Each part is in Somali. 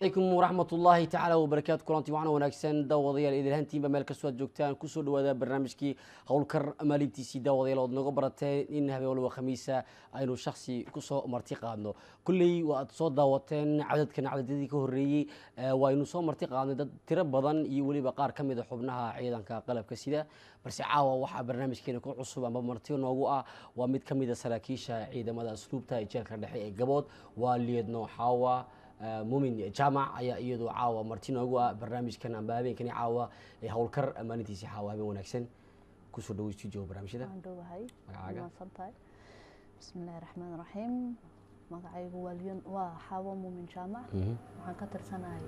Alaykum waraxmatullaahi tacaala wabarakaatu. Kulanti waxaana wanaagsan daawadayaal, idil hantiinba meel kastoo aad joogtaan, kusoo dhawaada barnaamijkii Howlkar maalintiisii. Daawadayaal, ood naga barateen in habeen walba Khamiisa aynu shaksi kusoo marti qaadno. Kulley waa aad soo daawateen cadadkan cadadyadii ka horreeyey, waaynu soo marti qaadnay dad tiro badan iyo weliba qaar ka mid a xubnaha ciidanka qalabka sida, balse caawa waxaa barnaamijkeena ku cusub ama marti noogu ah waa mid ka mid a saraakiisha ciidamada asluubta ee jeelka dhexe ee Gabood. Waa Lieutenant Xaawa Muumin Jaamac ayaa iyadu caawa marti noogu ah barnaamijkan amba habeenkani caawa ee Howlkar maalintiisii. Caawa habeen wanaagsan, kusoo dhawoy studio barnaamijyada. Waan dhowahay. Magacaaga? Mahadsantahay. Bismillahi raxmaan raxiim. Magacaygu waa Lion, waa Xaawo Muumin Jaamac. Waxaan ka tirsanahay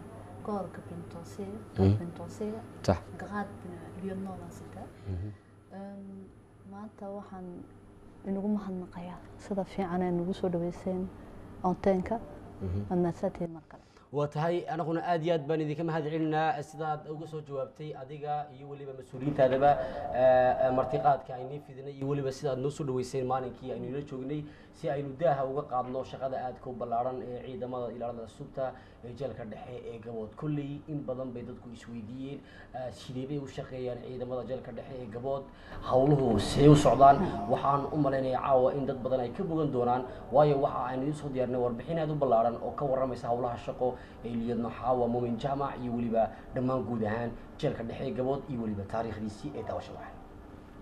gobolka Bintoosiga, Bintoosiga. Grade lieutenant baan sitaa. Maanta waxaan inagu mahadnaqayaa sida fiican ee nagu soo dhaweyseen antenne-ka. Waad mahadsantihiin mar kale. Waa tahay, anaguna aad iyo aad baan idinka mahad celinaa sidaad uga soo jawaabtay adiga iyo weliba mas-uuliyiintaadaba martiqaadka aynii fidinay iyo weliba sida aad noo soo dhaweyseen maalinkii aynu ila joognay, si aynu daaha uga qaadno shaqada aadka u ballaaran ee ciidamada ilaalada asluubta ee jeelka dhexe ee Gabood. Kolley in badan bay dadku isweydiiyeen sidee bay u shaqeeyaan ciidamada jeelka dhexe ee Gabood, howluhu sidee u socdaan. Waxaan u malaynayaa caawa in dad badan ay ka bogan doonaan, waayo waxa aynu idiin soo diyaarinay warbixin aad u ballaaran oo ka warramaysa howlaha shaqo ee Lieutenant Xaawa Muumin Jaamac iyo weliba dhammaan guud ahaan jeelka dhexe ee Gabood iyo weliba taariikhdiisii ee daawasha waxay.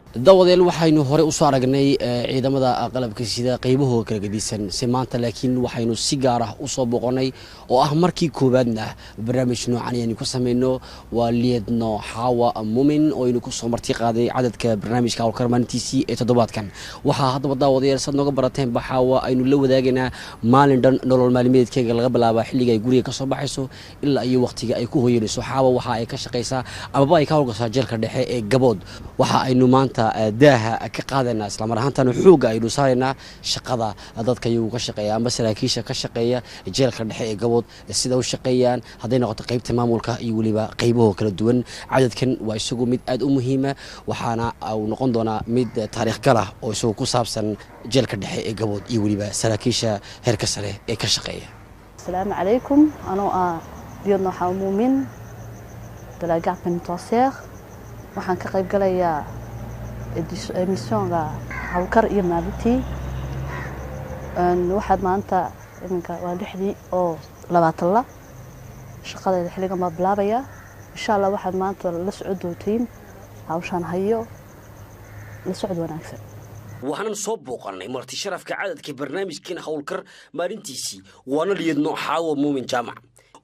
Dawadeel, waxaynu hore usoo aragnay ciidamada qalabka sida qeybahooda kala gedisan si maanta, laakiin waxaynu si gaar ah usoo boqonay oo ah markii koowaadna barnaamij noocan ayaynu ku sameyno waa Lieutenant Xaawa Muumin oo aynu kusoo marti qaaday cadadka barnaamijka Howlkar maalintiisii ee toddobaadkan. Waxaa haddaba daawadayaal saad nooga barateen baxaawa aynu la wadaagaynaa maalin dhan nolol maalmeedkeega, laga bilaaba xilliga ay guriga kasoo baxayso ilaa iyo waqtiga ay ku hoyanayso. Xaawa waxa ay ka shaqaysaa amaba ay ka howlgashaa jeelka dhexe ee Gabood. Waxa aynu maanta daaha ka qaadaynaa, islamar ahaantana xoogga aynu saaraynaa shaqada dadka iyagu ka shaqeeya amba saraakiisha ka shaqeeya jeelka dhexe ee Gabood, sida u shaqeeyaan hadday noqoto qeybta maamulka iyo weliba qeybahoo kala duwan. Cadadkan waa isagu mid aad u muhiima, waxaana uu noqon doonaa mid taariikh gal ah oo isagu ku saabsan jeelka dhexe ee Gabood iyo weliba saraakiisha heerka sare ee ka shaqeeya. Asalaamu calaykum. Anoo ah Lieutenant Xaawo Muumin de la garde pénitentiaire, waxaan ka qayb galayaa émission-ga Hawlkar iyo maalintii. Waxaad maanta iminka waa 6:20 la shaqadeeda xilligan baa bilaabayaa insha Allah. Waxaad maanta la socod doontiin hawshaan hayo. La socod wanaagsan. Waxaanan soo booqannay marti sharafka cadadka barnaamijkeena Howlkar maalintiisii, waana Lieutenant Xaawo Muumin Jaamac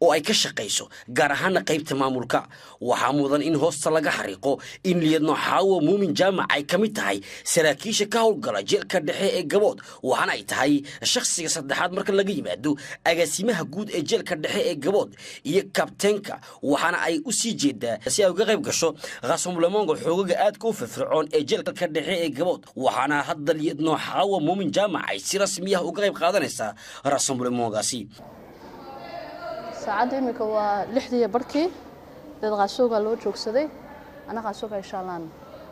oo ay ka shaqayso gaar ahaana qaybta maamulka. Waxaa mudan in hoosta laga xariiqo in Lieutenant Xaawo Muumin Jaamac ay ka mid tahay saraakiisha ka howlgala jeelka dhexe ee Gabood, waxaana ay tahay shakhsiga saddexaad marka laga yimaado agaasimaha guud ee jeelka dhexe ee Gabood iyo kabteenka. Waxaana ay u sii jeedaa si ay uga qayb gasho rassemblement-ga xoogaga aadka u firfircoon ee jeelka dhexe ee Gabood, waxaana hadda Lieutenant Xaawo Muumin Jaamac ay si rasmi ah uga qayb qaadanaysaa rassemblement-gaasi. Saacadda iminka waa 6:30. Dad qaasoogaa loo joogsaday, ana qaasooga insha Allah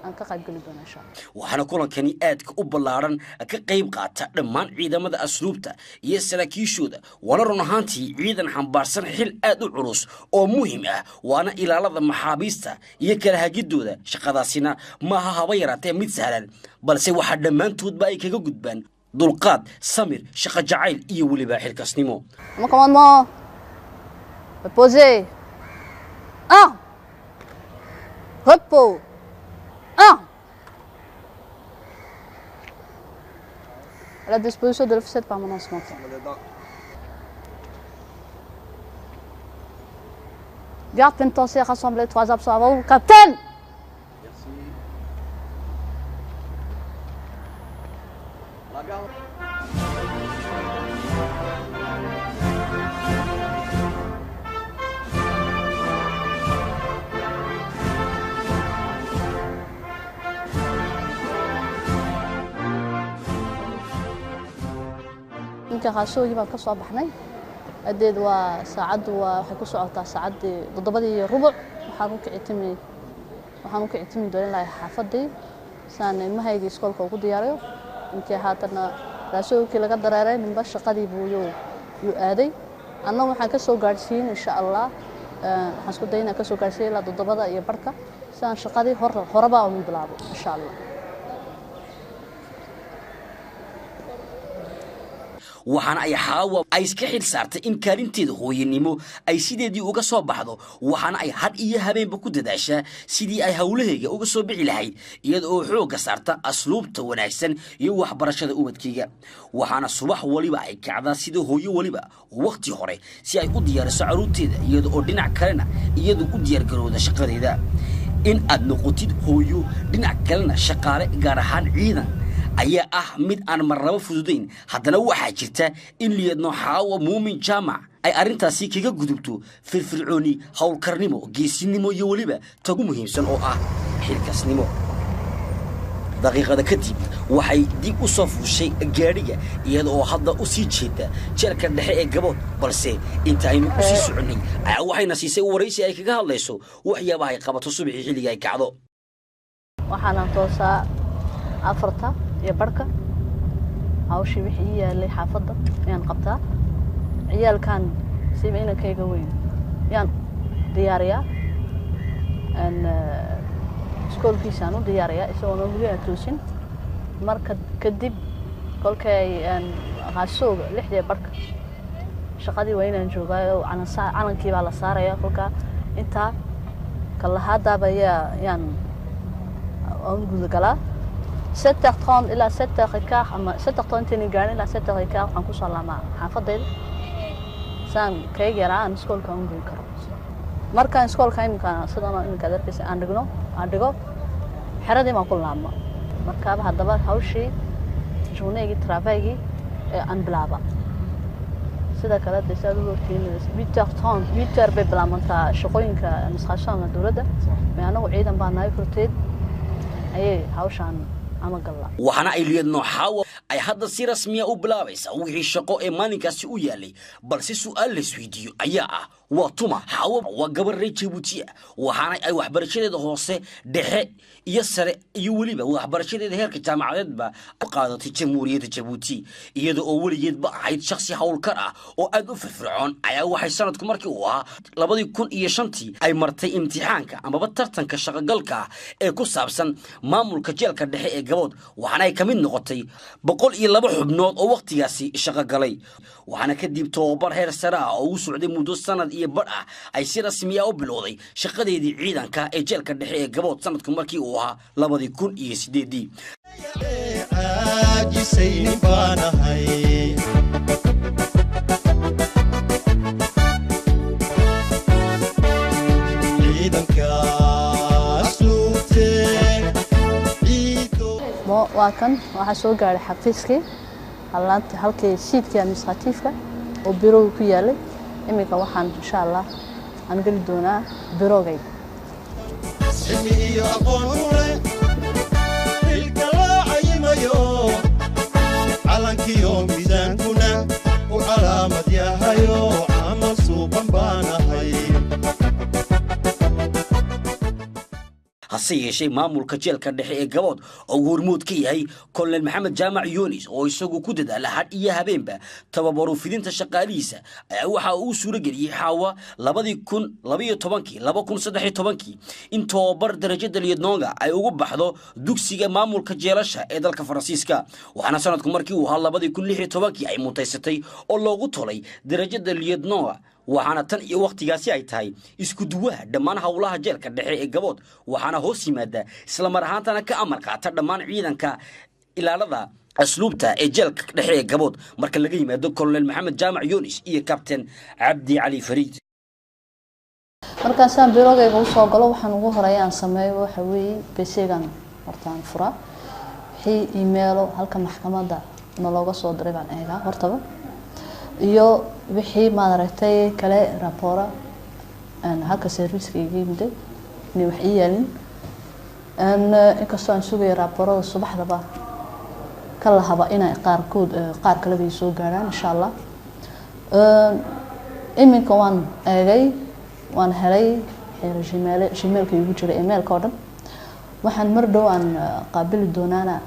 aan ka qayb geli doona insha Allah. Waxaana kulankani aadka u ballaaran ka qayb qaata dhammaan ciidamada asluubta iyo saraakiishooda, waana run ahaantii ciidan xambaarsan xil aad u culus oo muhiim ah, waana ilaalada maxaabiista iyo kala hagidooda. Shaqadaasina maaha haba yaraatee mid sahlan, balse waxaa dhammaantoodba ay kaga gudbaan dulqaad, samir, shaqo jacayl iyo weliba xilkasnimo. Mon commandement. Reposez. Un. Repos. Un. À la disposition de l'officier de permanence montant. Garde pénitentiaire rassemblée, trois absents avant vous. Capitaine. Merci. La garde. Ninka qaashoogii baan ka soo baxnay adeed. Waa saacaddu, waa waxay ku socotaa saacaddii 7:15. Waxaan u kici timi doon lahay xaafaddii saan ilmahaygii iskoolka ugu diyaariyo. Inkii haatana raashoogkii laga dareeray, ninba shaqadii buu yuu aaday. Anna waxaan ka soo gaadhsiin, insha Allah, waxaan isku day inaan ka soo gaadhsiiyo ilaa 7:30, si aan shaqadii hor horeba ugu bilaabo, insha Allah. Waxaana ay Xaawa ay iska xil saartay in kaalinteeda hooyanimo ay sideedii uga soo baxdo, waxaana ay had iyo habeenba ku dadaashaa sidii ay howlahayga uga soo bixi lahayd, iyada oo xoogga saarta asluubta wanaagsan iyo waxbarashada ubadkayga. Waxaana subax waliba ay kacdaa sida hooyo waliba wakhti hore si ay u diyaariso carruurteeda, iyada oo dhinac kalena iyadu u diyaargarowda shaqadeeda. In aad noqotid hooyo, dhinac kalena shaqaale, gaar ahaan ciidan, ayaa ah mid aan marnaba fududayn. Haddana waxaa jirta in liyadno Xaawa Muumin Jaamac ay arrintaasi kaga gudubto firfircooni, howlkarnimo, geesinimo iyo weliba tagu muhiimsan oo ah xilkasnimo. Daqiiqada kadib waxay dib u soo fuushay gaadhiga, iyada oo hadda u sii jeeda jeelka dhexe ee Gabood. Balse inta aynu u sii soconnay ayaa waxayna siisay waraysi ay kaga hadlayso waxyaabaha ay qabato subaxii xilliga ay kacdo. Waxaana toosaa 4:30. Hawshii wixii ii yaalay xaafadda ayaan qabtaa. Ciyaalkan, siba inankayga weyn, yaan diyaariyaa, iskoolkiisaan u diyaariyaa isagoona weli aan toosin. Marka kadib kolkay qaasooga 6:30 shaqadii waa inaan joogaayo. Calankii baa la saaraya kolkaa. Intaa kalahaadaaba yaa yaan aan gudagalaa. 7h30 ilaa 7h15 ama 7h30 intayna gaarin ilaa 7h15 waxaan kusoo laamaa xaafadayda, saan kayga yaraa aan iskoolka aan geyn karo. Markaan iskoolka iminka sidan iminka aad arkaysa aan dhigno, aan dhigo, xeradii baan ku laabma. Markaaba haddaba hawshii journéegii travailgii ee aan bilaaba. Sida kale dee si aad u ogtiin, 8h30, 8h bay bilaabantaa shaqooyinka administrationka dowladda. Me anagu ciidan baa nahay, horteed ayay hawshaan ama gallaa. Waxaana ay liyadno Xaawa ay hadda si rasmiya u bilaabaysaa wixii shaqo ee maalinkaasi u yaalay. Balse su'aal la isweydiiyo ayaa ah, waa tuma Xaawa? Waa gabar reer Jabuuti ah, waxaana ay waxbarashadeeda hoose, dhexe iyo sare iyo weliba waxbarashadeeda heerka jaamacadeedba u qaadatay Jamhuuriyadda Jabuuti. Iyada oo weligeedba ahayd shakhsi howlkar ah oo aad u firfircoon ayaa waxay sanadku markii uu ahaa 2005-tii ay martay imtixaanka amaba tartanka shaqogalka ah ee ku saabsan maamulka jeelka dhexe ee Gabood, waxaana ay ka mid noqotay 102 xubnood oo wakhtigaasi shaqo galay. Waxaana kadib tobabar heer sare ah oo u socday muddo sanad iyo badh ah ay si rasmi ah u bilowday shaqadeedii ciidanka ee jeelka dhexe ee Gabood sanadku markii uu ahaa 2008-dii. Caajisaynin baanahay. Ciidanka asluubte ciido. Mo waa kan waxaa soo gaaray xafiiskii halaanti, halkii siitkii administratifka oo birowga ku yaalay. Iminka waxaan, insha Allah, aan geli doonaa birowgayga. Cilmi iyo aqoon u leh xilka loo cayimayo, calankiyo miisaankuna u calaamad yahayo, camal suuban baanahay. Hase yeeshee maamulka jeelka dhexe ee Gabood oo uu hormood ka yahay Kolonel Maxamed Jaamac Yunis, oo isagu ku dadaala had iyo habeenba tababaru fidinta shaqaalihiisa, ayaa waxa uu suuro geliyey Xaawa 2012-kii, 2013-kii in tobabar darajada lieutenant ay ugu baxdo dugsiga maamulka jeelasha ee dalka Faransiiska. Waxaana sanadku markii uu ahaa 2016-kii ay mutaysatay oo loogu tolay darajada lieutenant. Waxaana tan iyo wakhtigaasi ay tahay isku duwaha dhammaan howlaha jeelka dhexe ee Gabood, waxaana hoos yimaada islamar ahaantana ka amar qaata dhammaan ciidanka ilaalada asluubta ee jeelka dhexe ee Gabood, marka laga yimaado Kolonel Maxamed Jaamac Yunis iyo Kabtain Cabdi Cali Fariid. Markaasaan birogayga usoo galo, waxaan ugu horeeya aan sameeyo waxa weeye PCgan horta aan furaa. Wixii emailo halka maxkamadda nalooga soo diray baan eegaa hortaba, iyo wixii maad aragtay kale rapora halka serviceka iga yimiday inay wax ii yaalin. Inkastoo aan sugayo raporada subaxdaba ka lahaba inay qaarkood, qaar kaleba ay soo gaarhaan, insha Allah. Iminka waan eegay, waan helay Gmail, Gmailka igu jiray emailka oo dhan. Waxaan mar dhow aan qaabili doonaana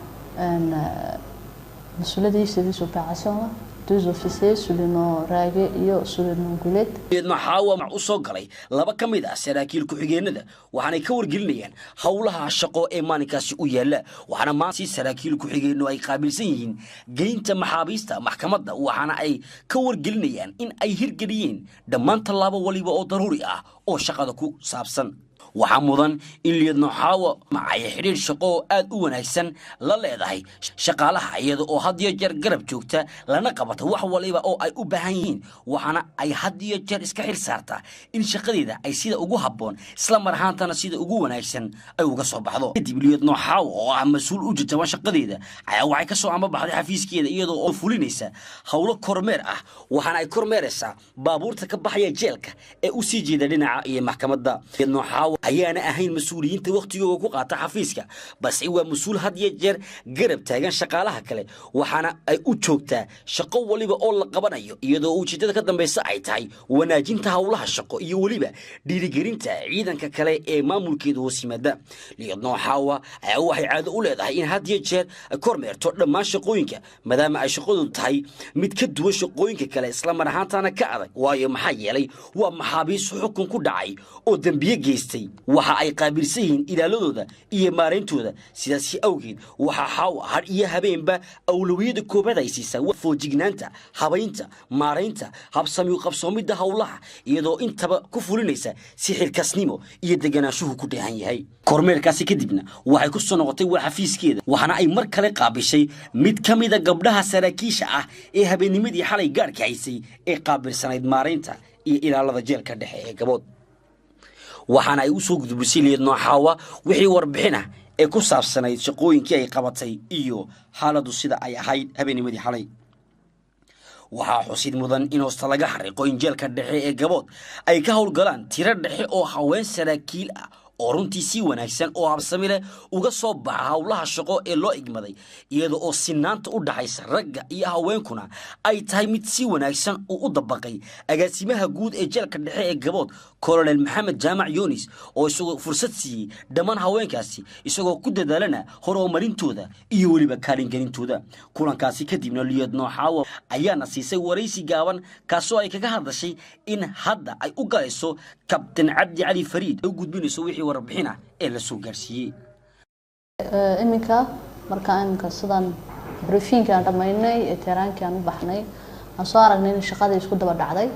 mas-uuladii service operation. Deux officiers, Sulino Raage iyo Sulino Guleed. Maxaawa u soo galay laba ka mid ah saraakiil ku-xigeenada, waxaanay ka wargelinayaan howlaha shaqo ee maalinkaasi u yaala. Waxaana maansi saraakiil ku-xigeennu ay qaabilsan yihiin geynta maxaabiista maxkamadda, waxaana ay ka wargelinayaan in ay hirgeliyeen dhammaan tallaabo waliba oo daruuri ah oo shaqada ku saabsan. Waxaa mudan in liyadno Xaawa ay xidhiir shaqo oo aad u wanaagsan la leedahay shaqaalaha, iyada oo had iyo jeer garab joogta lana qabata wax waliba oo ay u baahan yihiin. Waxaana ay had iyo jeer iska xil saartaa in shaqadeeda ay sida ugu habboon, isla mar ahaantana sida ugu wanaagsan ay uga soo baxdo. Kadib liyadno Xaawa oo ah mas-uul u jajaban shaqadeeda ayaa waxay kasoo ambabaxday xafiiskeeda iyadoo oo fulinaysa howlo kormeer ah, waxaana ay kormeeraysaa baabuurta ka baxaya jeelka ee u sii jeeda dhinaca iyo maxkamadda. Liyadno Xaawa ayaana ahayn mas-uuliyiinta wakhtigooga ku qaata xafiiska, balse waa mas-uul had iyo jeer garab taagan shaqaalaha kale, waxaana ay u joogtaa shaqo waliba oo la qabanayo, iyadoo ujeeddada ka dambaysa ay tahay wanaajinta howlaha shaqo iyo weliba dhiirigelinta ciidanka kale ee maamulkeeda hoos yimaada. Liyadnoo Xaawa ayaa waxay caado u leedahay in had iyo jeer kormeerto dhammaan shaqooyinka, maadaama ay shaqadu tahay mid ka duwan shaqooyinka kale, isla mar ahaantaana ka adag, waayo maxaa yeelay waa maxaabiis xukun ku dhacay oo dembiye geystay. Waxa ay qaabilsan yihiin ilaaladooda iyo maarayntooda. Sidaasi awgeed waxaa Xaawa har iyo habeenba awlawiyada koobaad ay siisaa foojignaanta, habaynta, maaraynta, habsami qabsoomidda howlaha, iyadoo intaba ku fulinaysa si xilkasnimo iyo deganaanshuhu ku dheehan yahay. Kormeerkaasi kadibna waxay ku soo noqotay waa xafiiskeeda, waxaana ay mar kale qaabishay mid ka mida gabdhaha saraakiisha ah ee habeennimadii xalay gaarhka haysay ee qaabilsanayd maaraynta iyo ilaalada jeelka dhexe ee Gabood, waxaana ay u soo gudbisay liyadnoo Xaawa wixii warbixin ah ee ku saabsanayd shaqooyinkii ay qabatay iyo xaaladdu sida ay ahayd habeennimadii xalay. Waxaa xusid mudan in hoosta laga xariiqo in jeelka dhexe ee Gabood ay ka howlgalaan tiro dhexe oo haween saraakiil ah oo runtii si wanaagsan oo habsami leh uga soo baxa howlaha shaqo ee loo igmaday, iyada oo sinaanta u dhaxaysa ragga iyo haweenkuna ay tahay mid si wanaagsan uu u dabaqay agaasimaha guud ee jeelka dhexe ee Gabood, Colonel Maxamed Jaamac Yunis, oo isagoo fursad siiyey dhammaan haweenkaasi, isagoo ku dadaalana horumarintooda iyo weliba kaalingelintooda. Kulankaasi kadibna liyadnoo Xaawa ayaana siisay waraysi gaaban, kaasoo ay kaga hadashay in hadda ay u galayso Kabtan Cabdi Cali Fariid ay u gudbinayso wixii warbixin ah ee la soo gaarsiiyey. Iminka markaa iminka sidaan briefinkii aan dhammaynay ee teeraankii aan u baxnay, aan soo aragnay in shaqadii isku daba dhacday,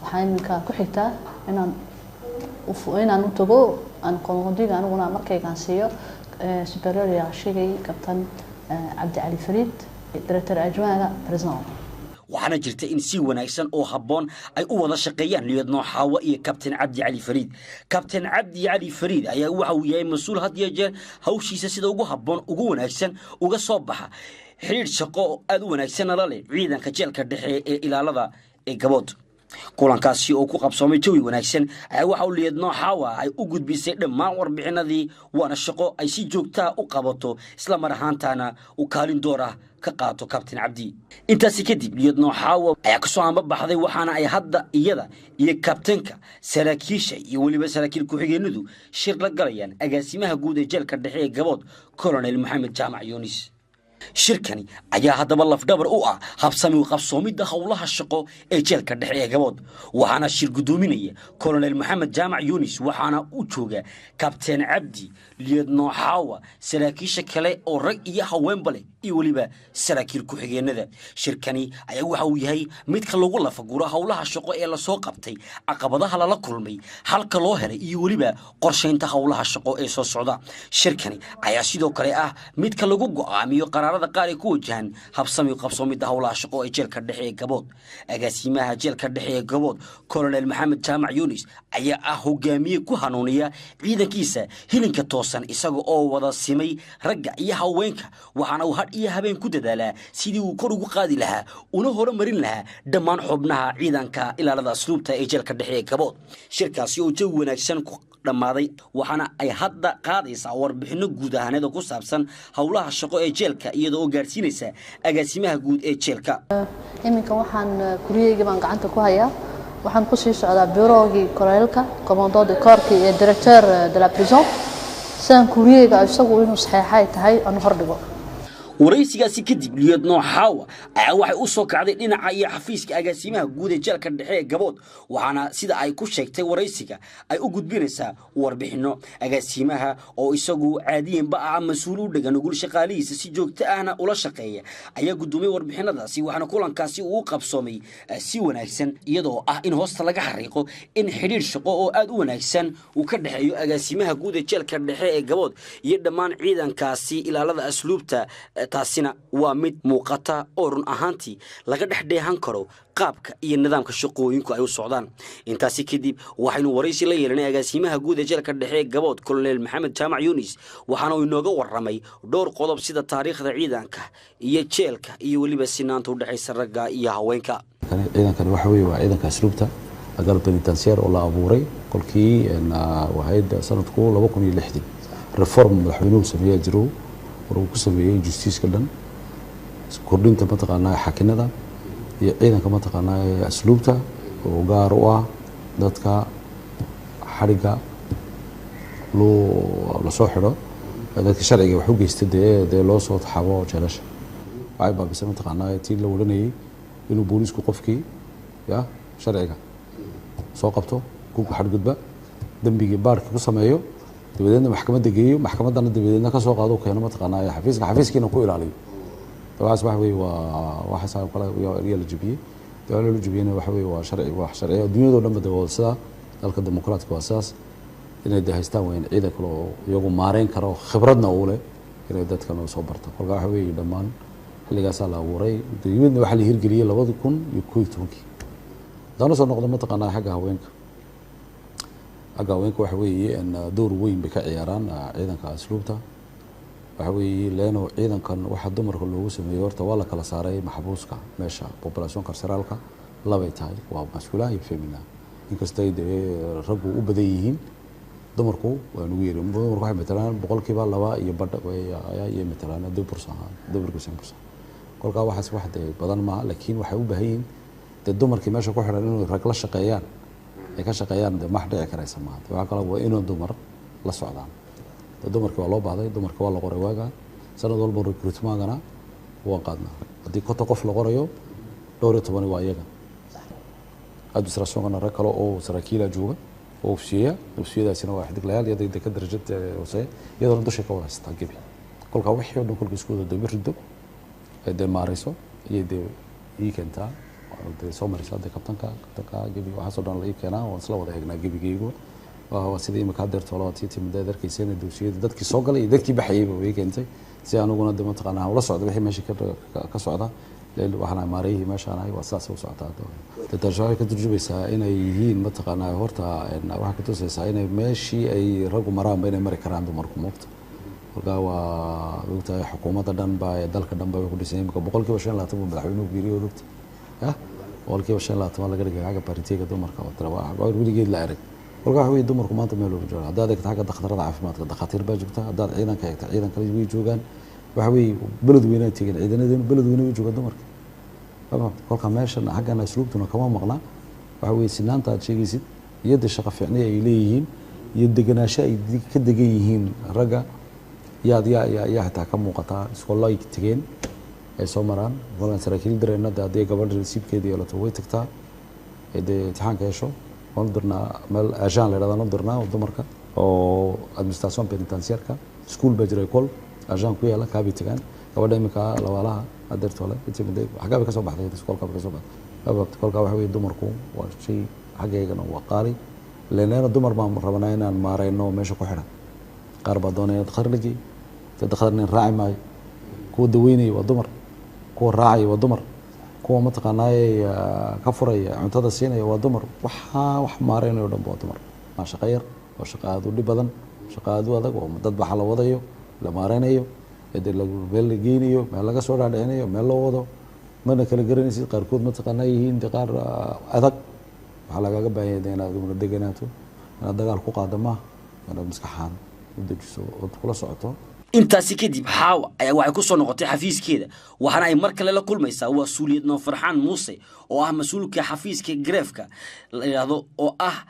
waxaa iminka ku xigtaa inaan u tago aan qomondiga aniguna markaygaan siiyo superior sheegay Kabtan Cabdi Cali Fariid, directeur adjoint président. Waxaana jirta in si wanaagsan oo habboon ay u wada shaqeeyaan liyadnoo Xaawa iyo Kabtan Cabdi Cali Fariid. Kabtan Cabdi Cali Fariid ayaa waxa uu yahay mas-uul had iyo jeer hawshiisa sida ugu habboon ugu wanaagsan uga soo baxa, xidhiidh shaqo oo aada u wanaagsanna la leh ciidanka jeelka dhexe ee ilaalada ee Gabood. Kulankaasi oo ku qabsoomay jawi wanaagsan ayaa waxa uu liyadnoo Xaawa ay u gudbisay dhammaan warbixinadii, waana shaqo ay si joogtaa u qabato, isla mar ahaantaana uu kaalin door ah ka qaato Kabtan Cabdi. Intaasi kadib liyadnoo Xaawa ayaa kasoo ambabaxday, waxaana ay hadda iyada iyo kabtanka, saraakiisha iyo weliba saraakiil ku-xigeenadu shir la galayaan agaasimaha guud ee jeelka dhexe ee Gabood, Colonel Maxamed Jaamac Yunis. Shirkani ayaa haddaba lafdhabar u ah habsami qabsoomidda howlaha shaqo ee jeelka dhexe ee Gabood, waxaana shir guddoominaya Colonel Maxamed Jaamac Yunis, waxaana u jooga Kabteen Cabdi, liyadnoo Xaawa, saraakiisha kale oo rag iyo haweenba leh iyo weliba saraakiil ku-xigeenada. Shirkani ayaa waxa uu yahay midka lagu lafaguro howlaha shaqo ee lasoo qabtay, caqabadaha lala kulmay, halka loo helay iyo weliba qorshaynta howlaha shaqo ee soo socda. Shirkani ayaa sidoo kale ah midka lagu go'aamiyo qaraarada qaar ee ku wajahan habsami qabsoomidda howlaha shaqo ee jeelka dhexe ee Gabood. Agaasimaha jeelka dhexe ee Gabood, Colonel Maxamed Jaamac Yunis, ayaa ah hogaamiye ku hanuuniya ciidankiisa hilinka toosan, isaga oo wada simay ragga iyo haweenka, waxaana uu hadh iyo habeen ku dadaalaa sidii uu kor ugu qaadi lahaa una horumarin lahaa dhammaan xubnaha ciidanka ilaalada asluubta ee jeelka dhexe ee Gabood. Shirkaasi oo jawi wanaagsan ku dhammaaday, waxaana ay hadda qaadaysaa warbixinno guud ahaaneed oo ku saabsan howlaha shaqo ee jeelka, iyadoo oo gaarsiinaysa agaasimaha guud ee jeelka. Iminka waxaan kuriyeyga baan gacanta ku hayaa, waxaan kusii socdaa bureaugii koroleelka, commandant de corps iyo directeur de la prison, sidaan kuriyeyga isagu inuu saxeexay tahay aan hordhigo. Waraysigaasi kadib, lieutenant Xaawa ayaa waxay u soo kacday dhinaca iyo xafiiska agaasimaha guud ee jeelka dhexe ee Gabood, waxaana sida ay ku sheegtay waraysiga ay u gudbinaysaa warbixino. Agaasimaha oo isagu caadiyanba ah mas-uul u dhegan nugul shaqaalihiisa, si joogto ahna ula shaqeeya, ayaa guddoomiyey warbixinadaasi, waxaana kulankaasi uu qabsoomay si wanaagsan, iyadoo ah in hoosta laga xariiqo in xidhiir shaqo oo aada u wanaagsan uu ka dhexeeyo agaasimaha guud ee jeelka dhexe ee Gabood iyo dhammaan ciidankaasi ilaalada asluubta. Taasina waa mid muuqata oo run ahaantii laga dhex dheehan karo qaabka iyo nidaamka shaqooyinku ay u socdaan. Intaasi kadib waxaynu waraysi la yeelanay agaasimaha guud ee jeelka dhexe ee Gabood, Colonel Maxamed Jaamac Yunis, waxaana uu inooga warramay dhowr qodob, sida taariikhda ciidanka iyo jeelka iyo weliba sinaanta udhexaysa ragga iyo haweenka. Ciidankani waxa weeye waa ciidanka asluubta, garde pénitentiaire, oo la abuuray kolkii ahayd sanadku 2006-dii. Reform madaxweynuhu sameeyaa jiro war uu ku sameeyey justiiska dhan, kordhinta mataqaanaa xakinada iyo ciidanka mataqaanaa asluubta oo gaar u ah dadka xadhigga loo lasoo xidho, dadka sharciga wax u geysta, dee loo soo taxabo jeelasha. Waxay baabisay mataqaanaa tii la odhanayay inuu booliisku qofkii ya sharciga soo qabto, ku xadgudba dembigii baarka ku sameeyo, dabadeedna maxkamadda geeyo, maxkamaddana dabadeedna kasoo qaado, keeno mataqaanaa xafiiska, xafiiskiina ku ilaaliyo. Waxaas waxa weeye waa waxaas kale ayaa la jebiyey. Dee la jebiyeyna waxa weeye waa sharci, waa sharciya adduunyadoo dhan ba de waa sidaa. Dalka dimuqraadka waa sidaas, inay de haystaan waa in ciidan kale oo iyagu maareyn karo, khibradna u leh inay dadkan soo barto. Kolka waxa weeye dhammaan xilligaasaa la abuuray, dibadna waxaa la hirgeliyey 2011-kii. Haddaan usoo noqdo mataqaanaa xagga haweenka, xagga haweenka waxa weeye door weyn bay ka ciyaaraan ciidanka asluubta. Waxa weeye leeno ciidankan waxa dumarka loogu sameeyey, horta waa la kala saaray maxbuuska meesha, population carcérale-ka labay tahay, waa masculin iyo féminin. Inkastay dee raggu u badan yihiin, dumarku waa nugu yari. Dumarku waxay matalaan 2% iyo badh ayay matalaan, 2%, 2.5%. Kolkaa waxaas wax dee badan maaha, laakiin waxay u baahan yihiin dee dumarkii meesha ku xidhan inuu rag la shaqeeyaan, ay ka shaqeeyaan, dee max dhici karaysa maaha. Waxaa kaloo waa inuu dumar la socdaan. Dee dumarkii waa loo baahday, dumarkii waa la qoray waaga. Sanad walba recruitment-gana waan qaadnaa. Haddii 50 qof la qorayo, dhowr iyo tobani waa iyaga. Administration-kana rag kale oo saraakiila jooga oo ofsiyeya, ofsiyadaasina waa xidiglayaal iyada de ka darajad hooseeya, iyadoona dushay ka wada haysataa gebi. Kolkaa wixii oo dhan kolka isku wada daba rido ee dee maarayso ayay dee ii keentaa, dee soo maraysaa dee kabtanka gebi. Waxaasoo dhan la ii keenaa, waan isla wada eegnaa gebigaygu. Waa sidii imika hadeerto laba tii timid aad arkayseen doosiyada dadkii soo galay iyo dadkii baxayayba way keentay, si aniguna de mataqaanaa ula socda wixii meesha ka socda. Waxaan maareeyihii meeshaan ahay, waa sidaas u socotaa. Dee taasi waxay ka turjumaysaa inay yihiin mataqaanaa, horta waxay ka tusaysaa inay meeshii ay raggu maraanba inay mari karaan dumarku, moogta. Kolkaa waa ogtahay xukuumadda dhan ba ee dalka dhan ba way ku dhisan. Imika 25% buu madaxweynuhu geeriyo, ogta ya 25% baa laga dhigay xagga parité-ga dumarka, oo tira waa weligeed la arag. Kolkaa waxa weye dumarku maanta meel walba joogaan. Haddaad eegto xagga dhakhtarada caafimaadka, dhakhaatiir baa joogta. Haddaad ciidanka eegto, ciidan kale way joogaan. Waxa weeye beled weynaa tegeen ciidanadeenu, beled weyne way joogaan dumarka. Kolka meeshan xaggan asluubtuna kama maqna. Waxa weeye sinaanta aad sheegaysid iyo de shaqo fiicnay ay leeyihiin iyo degenaansho ay ka degan yihiin ragga yaad yaa yaa yaa xitaa ka muuqataa. Iskoollo ay tegeen ay soo maraan. Kolkaan saraakiil dirayna de haddii gabadha nasiibkeeda yeelato way tagtaa, ay dee imtixaanka hesho, waan u dirnaa meel agent la yidhahdo u dirnaa oo dumarka oo administration pénitentiaire-ka. School baa jira, école agent ku yaala, kaabay tagaan. Gabadha iminka labaalaha adeertoole intii xaggaa bay ka soo baxday, iskoolka bay ka soo baxday. Kolkaa waxa weye dumarku waa shay xaggaygana waa qaali leena. Dumar baan rabanaa inaan maareyno meesha ku xidhan. Qaar baa doonaya dakhtar la geeyo, dee dakhtar nin raaci maayo. Kuwa daweynaya waa dumar, kuwa raacaya waa dumar, kuwa mataqaanaaye ka furaya, cuntada siinaya waa dumar. Waxaa wax maareynayo o dhan ba waa dumar. Waa shaqo yar, waa shaqo aada u dhib badan, shaqo aada u adag oo dad baxa la wadayo, la maareynayo, dee meel la geynayo, meel laga soo dhaadhicinayo, meel loo wado, mana kala garanaysid. Qaarkood mataqaanaa yihiin de qaar adag. Waxaa lagaga baahan yahay inaad una deganaato, inaad dagaal ku qaado maaha, inaad maskaxaan u dejiso ood kula socoto. Intaasi kadib Xaawa ayaa waxay ku soo noqotay xafiiskeeda, waxaana ay mar kale la kulmaysaa waa suuliyadno Farxaan Muuse oo ah mas-uulka xafiiska greffe-ka la yidhaahdo oo ah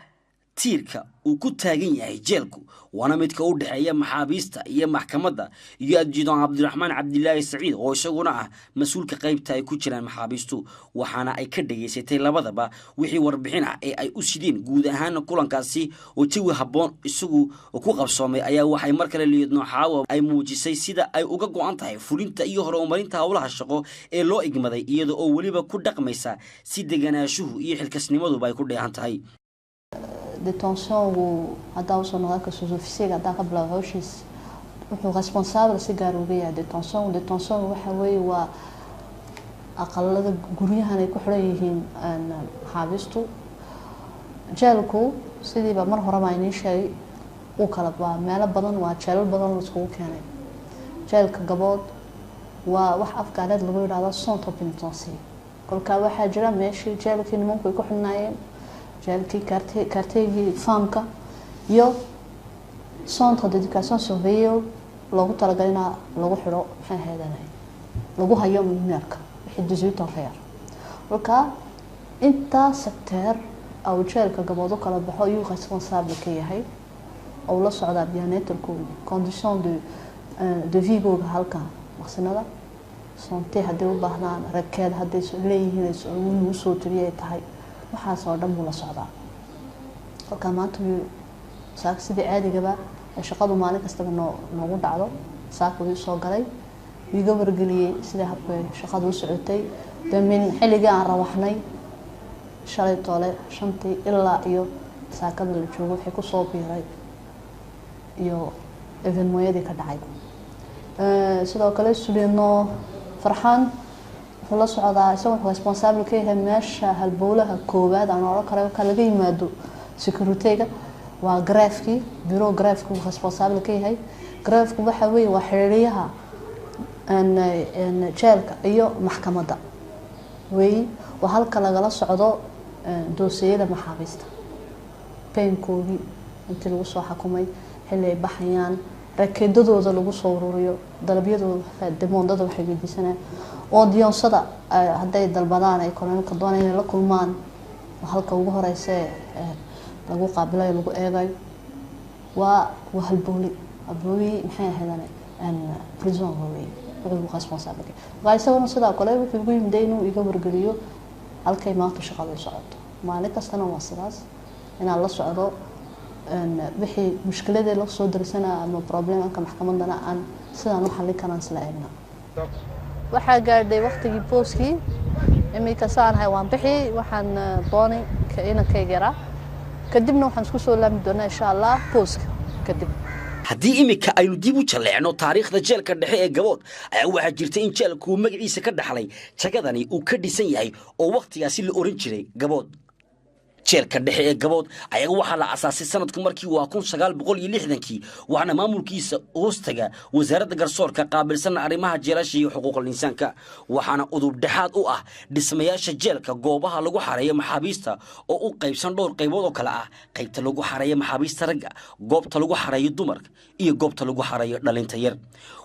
Tiirka uu ku taagan yahay jeelku waana midka u dhexeeya maxaabiista iyo maxkamadda iyo adjudant Cabdiraxmaan Cabdilaahi Saciid oo isaguna ah mas-uulka qaybta ay ku jiraan maxaabiistu. Waxaana ay ka dhageysatay labadaba wixii warbixin ah ee ay u sideen. Guud ahaan kulankaasi oo jawi habboon isagu ku qabsoomay ayaa waxay mar kale lieutenant Xaawa ay muujisay sida ay uga go'an tahay fulinta iyo horumarinta howlaha shaqo ee loo igmaday, iyada oo weliba ku dhaqmaysa si deganaashuhu iyo xilkasnimaduba ay ku dheehan tahay. Detention-gu haddaa usoo noqon ka sous-officier, haddaa ka bilaabo hawshiis, wuxuu responsable si gaar uga yahay detention. Detention waxa weeye waa aqalada, guryahan ay ku xiran yihiin maxaabiistu. Jeelku sidiiba mar horeba inii sheegay uu kala waa meelo badan, waa jeelal badan la iskugu keenay. Jeelka Gabood waa wax afgaaneed lagu yidhahdo centre pénitentiaire. Kolkaa waxaa jira meeshii jeelkii nimanku ay ku xidhnaayeen, jeelkii quartier-gii femmes-ka iyo centre d'éducation surveillée loogu talagalay inaa lagu xidho, maxay ahaydeen, lagu hayo mineurka wixii 18 ka yar. Kolkaa intaa secteur au jeelka Gabood u kala baxo ayuu responsable ka yahay oo la socdaa bien-être-kooda, condition de vie-googa halka maqsinada, santé hadday u baahdaan, requête hadday leeyihiin lagu soo tiriyay ay tahay, waxaas oo dhan buu la socdaa. Kolkaa maanta saaka sidii caadigaba ee shaqadu maalin kastaba noo noogu dhacdo, saaka wuu soo galay, iga wargeliyey sida habka shaqadu u socotay damin xilligii aan rawaxnay shalay toole 5-tii ilaa iyo saakada la joogo, wixii kusoo biiray iyo événement-yadii ka dhacay. Sidoo kale sous-lieutenant Farxaan wuxuu la socdaa, isaga wuxuu responsable ka yahay meesha halbowlaha koowaad aan odhan karo ka laga yimaado sécurité-ga, waa greffe-kii, bureau greffe-ki uu responsable ka yahay. Greffe-ku waxa weeye waa xiriiriyaha jeelka iyo maxkamadda wey. Waa halka lagala socdo doosiyada maxaabiista, peine-koogii intii lagu soo xukumay, xilli ay baxayaan, requête-adooda lagu soo ururiyo, dalabyadooda, demande-ada waxay weydiisanayaan, audience-ada hadday dalbadaan, ay colonel-ka doonayaan inay la kulmaan, halka ugu horeysa lagu qaabilayo, lagu eegayo. Waa halbowli, halbowli maxay ahaydane prison-ka wey wuxuu responsable. Markaa isaguna sidoo kale wuxuu igu yimiday inuu iga wargeliyo halkay maanta shaqadu socoto. Maalin kastana waa sidaas, inaan la socdo wixii mushkiladii la soo darsana ama problem-ka maxkamadana aan sidaan u xallin karaan isla eegna. Waxaa gaadhay waqtigii pause-kii. Iminka saanahay waan bixi, waxaan doonay inankayga yaraa, kadibna waxaan isku soo laami doonaa insha Allah pause-ka kadib. Haddii iminka aynu dib u jalleecno taariikhda jeelka dhexe ee Gabood ayaa waxaa jirta in jeelku uu magaciisa ka dhaxlay jagadani uu ka dhisan yahay oo wakhtigaasi la oran jiray Gabood. Jeelka dhexe ee Gabood ayaga waxaa la asaasay sanadku markii waa 1960-kii, waxaana maamulkiisa hoostaga wasaaradda garsoorka qaabilsan arrimaha jeelasha iyo xuquuqul insaanka. Waxaana udub dhexaad u ah dhismayaasha jeelka goobaha lagu xareeyo maxaabiista oo u qaybsan dhowr qaybood oo kale ah: qaybta lagu xareeyo maxaabiista ragga, goobta lagu xareeyo dumarka iyo goobta lagu xareeyo dhalinta yar.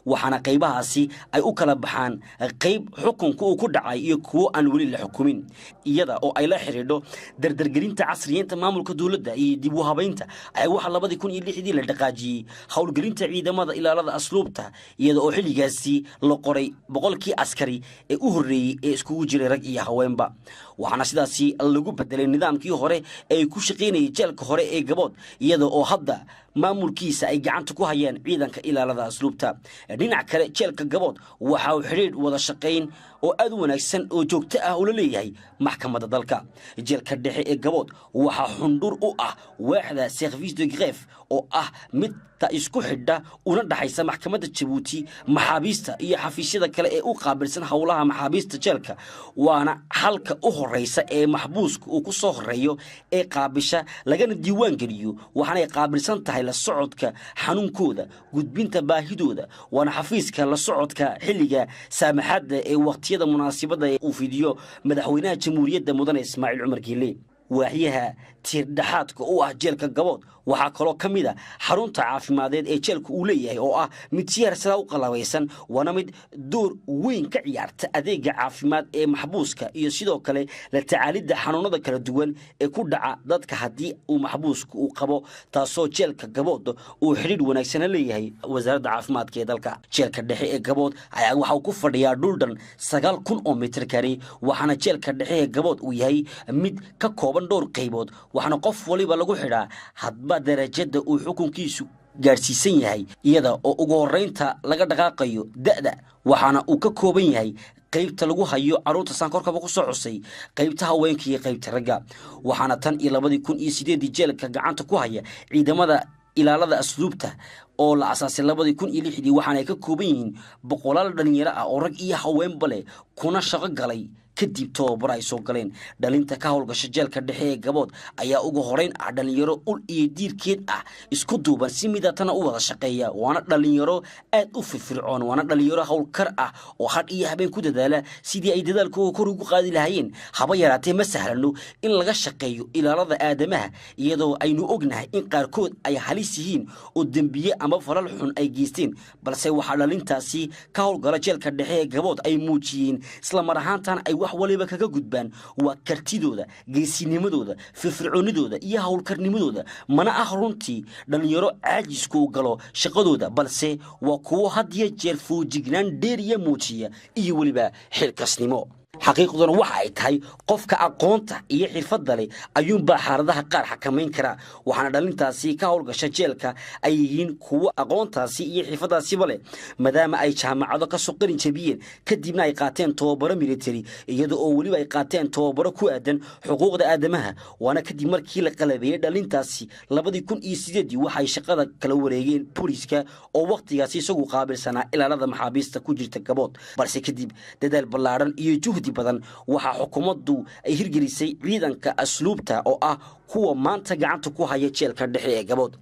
Waxaana qaybahaasi ay u kala baxaan qayb xukunka uu ku dhacay iyo kuwo aan weli la xukumin. Iyada oo ay la xidhiidho dardargelinta casriyeynta maamulka dowladda iyo dib u habaynta ayaa waxaa 2006-dii la dhaqaajiyey howlgelinta ciidamada ilaalada asluubta, iyada oo xilligaasi la qoray 100-kii askari ee u horreeyey ee iskugu jiray rag iyo haweenba. Waxaana sidaasi lagu bedelay nidaamkii hore ee ay ku shaqaynayay jeelka hore ee Gabood, iyada oo hadda maamulkiisa ay gacanta ku hayaan ciidanka ilaalada asluubta. Dhinac kale, jeelka Gabood waxa uu xidhiidh wada shaqayn oo aad u wanaagsan oo joogto ah ula leeyahay maxkamadda dalka. Jeelka dhexe ee Gabood waxaa xundhur u ah waaxda service de greffe oo ah midta isku xidha una dhaxaysa maxkamadda Jabuuti, maxaabiista iyo xafiisyada kale ee u qaabilsan howlaha maxaabiista jeelka. Waana halka u horeysa ee maxbuuska uu ku soo horeeyo ee qaabisha lagana diiwaan geliyo. Waxaanay qaabilsan tahay la socodka xanuunkooda, gudbinta baahidooda. Waana xafiiska la socodka xilliga saamaxadda ee waqtiyada munaasibadda uu fidiyo madaxweynaha jamhuuriyadda, mudane Ismaaciil Cumar Geele. Waaxyaha tiirdhexaadka u ah jeelka Gabood Waxaa kaloo ka mid a xarunta caafimadeed ee jeelka uu leeyahay oo ah mid si heersadaa u qalabaysan, waana mid door weyn ka ciyaarta adeega caafimaad ee maxbuuska iyo sidoo kale la tacaalidda xanuunada kala duwan ee ku dhaca dadka haddii uu maxbuusku uu qabo, taasoo jeelka Gabood uu xidhiidh wanaagsana leeyahay wasaaradda caafimaadka ee dalka. Jeelka dhexe ee Gabood ayaa waxa uu ku fadhiyaa dhul dhan 9000 oo mitir kari, waxaana jeelka dhexe ee Gabood uu yahay mid ka kooban dhowr qaybood, waxaana qof waliba lagu xidhaa hadba darajada uu xukunkiisu gaadhsiisan yahay, iyada oo ugu horreynta laga dhaqaaqayo da'da. Waxaana uu ka kooban yahay qaybta lagu hayo carruurta saan korkaba ku soo xusay, qaybta haweenka iyo qaybta ragga. Waxaana tan iyo 2008 jeelka gacanta ku haya ciidamada ilaalada asluubta oo la asaasay 2006, waxaana ay ka kooban yihiin boqolaal dhalinyaro ah oo rag iyo haweenba leh, kuna shaqo galay kadib tababar ay soo galeen. Dhalinta ka howlgasha jeelka dhexe ee Gabood ayaa ugu horeyn ah dhalinyaro ul iyo diirkeed ah, isku duuban, si midatana u wada shaqeeya, waana dhalinyaro aad u firfircoon, waana dhalinyaro howlkar ah oo hadh iyo habeen ku dadaala sidii ay dadaalkooga kor ugu qaadi lahaayeen. Haba yaraatee ma sahlano in laga shaqeeyo ilaalada aadamaha, iyadoo aynu ognahay in qaarkood ay halis yihiin oo dembiye ama falal xun ay geysteen, balse waxaa dhalintaasi ka howlgala jeelka dhexe ee Gabood ay muujiyeen isla mar ahaantan ay wax waliba kaga gudbaan waa kartidooda, geesinimadooda, firfircoonidooda iyo howlkarnimadooda. Mana ah runtii dhalinyaro caajisku u galo shaqadooda, balse waa kuwo had iyo jeer foojignaan dheeriya muujiya iyo weliba xilkasnimo. Xaqiiqduna waxa ay tahay qofka aqoonta iyo xirfadda leh ayuunbaa xaaladaha qaar xakamayn karaa, waxaana dhalintaasi ka howlgasha jeelka ay yihiin kuwo aqoontaasi iyo xirfaddaasiba leh, maadaama ay jaamacado ka soo qalin jabiyeen, kadibna ay qaateen tababaro military, iyada oo weliba ay qaateen tababaro ku aadan xuquuqda aadamaha. Waana kadib markii la qalabeeyey dhalintaasi 2008, waxay shaqada kala wareegeen booliiska oo wakhtigaasi isagu qaabilsanaa ilaalada maxaabiista ku jirta Gabood, balse kadib dadaal ballaaran iyo juhdi badan waxaa xukuumaddu ay hirgelisay ciidanka asluubta oo ah kuwa maanta gacanta ku haya jeelka dhexe ee Gabood.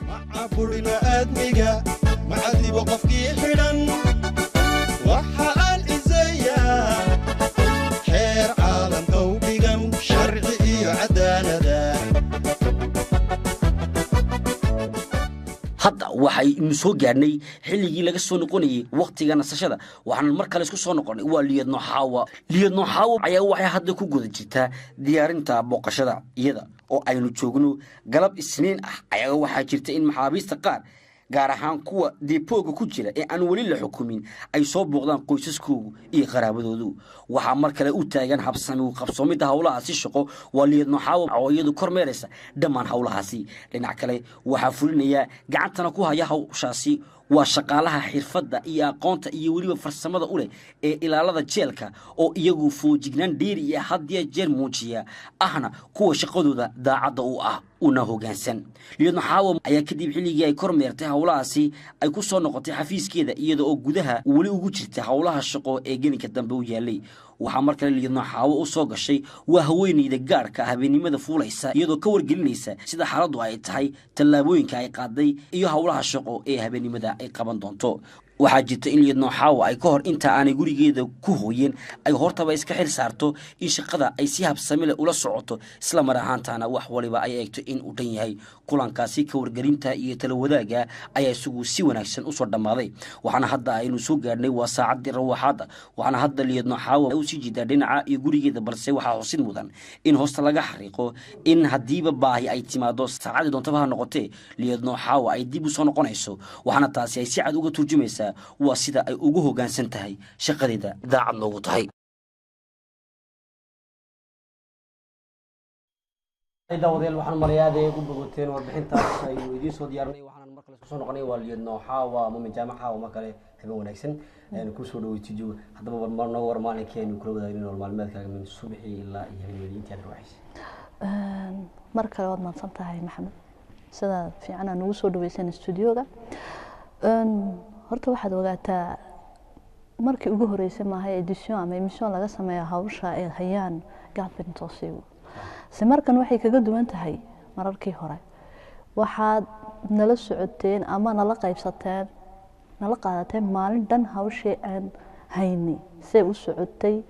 Macaburina aadmiga macadibo qofkii xidhan, waxa aan ciseeyaa xeer caalamka u dhigan sharci iyo cadaalada. Hadda waxaynu soo gaadhnay xilligii laga soo noqonayay wakhtiga nasashada, waxaan mar kale isku soo noqonay waa Liyadno Xaawa. Liyadno Xaawa ayaa waxay hadda ku guda jirtaa diyaarinta booqashada, iyada oo aynu joogno galab Isniin ah ayaa waxaa jirta in maxaabiista qaar, gaar ahaan kuwa deepooga ku jira ee aan weli la xukumin, ay soo booqdaan qoysaskoogu iyo qaraabadoodu. Waxaa mar kale u taagan habsami u qabsoomidda howlahaasi shaqo waa Liyadno Xaawa oo iyadu kormeeraysa dhammaan howlahaasi. Dhinac kale waxaa fulinaya gacantana ku haya hawshaasi waa shaqaalaha xirfadda iyo aqoonta iyo weliba farsamada u leh ee ilaalada jeelka oo iyagu foojignaan dheeri iyo had iyo jeer muujiya, ahna kuwa shaqadooda daacadda u ah una hoggaansan. Liyadno Xaawa ayaa kadib xilligii ay kormeertay howlahaasi ay ku soo noqotay xafiiskeeda, iyada oo gudaha weli ugu jirta howlaha shaqo ee gelinka dambe u yaalay. Waxaa mar kale Liyadno Xaawo u soo gashay waa haweeneyda gaarka habeennimada fuulaysa, iyadoo ka wargelinaysa sida xaaladdu ay tahay, tallaabooyinka ay qaaday iyo howlaha shaqo ee habeennimada ay qaban doonto. Waxaa jirta in Liyadno Xaawa ay ka hor inta aanay gurigeeda ku hooyeen ay hortaba iska xil saarto in shaqada ay si habsami leh ula socoto, isla mar ahaantaana wax waliba ay eegto in uu dhan yahay. Kulankaasi ka wargelinta iyo tala wadaagga ayaa isagu si wanaagsan usoo dhammaaday, waxaana hadda aynu soo gaadhnay waa saacaddii rawaxaadda, waxaana hadda Liyadno Xaawa usii jiidaa dhinaca iyo gurigeeda. Balse waxaa xusid mudan in hoosta laga xariiqo in haddiiba baahi ay timaado, saacaddii doontaba ha noqotee, Liyadno Xaawa ay dib usoo noqonayso, waxaana taasi ay si cad uga turjumaysaa waa sida ay ugu hoggaansan tahay shaqadeeda daacad noogu tahay. Daawadayaal, waxaan maleeyaa aad ay ugu bogoteen warbixintaas aynu idiin soo diyaarinay. Waxaan mar kale isku soo noqonay waa Liyadno Xaawa Muumin Jaamac. Xaawa, mar kale habeen wanaagsan, aynu kusoo dhaweytijo. Haddaba mar noo war maalinkii aynu kula wadaagin nolol maalmeedkaaga min subaxii ilaa iyo habeennimadii intii aad rawaxaysay. Mar kale waad mahadsan tahay Maxamed, sida fiican aa nugu soo dhaweysan studioga. Horta waxaad ogaataa markii ugu horeysay maaha edition ama emission laga sameeyo hawsha ay hayaan garde pénitentiaire. Se markan waxay kaga duwan tahay mararkii hore, waxaad nala socoteen ama nala qaybsateen, nala qaadateen maalin dhan hawshii aan haynay see u socotay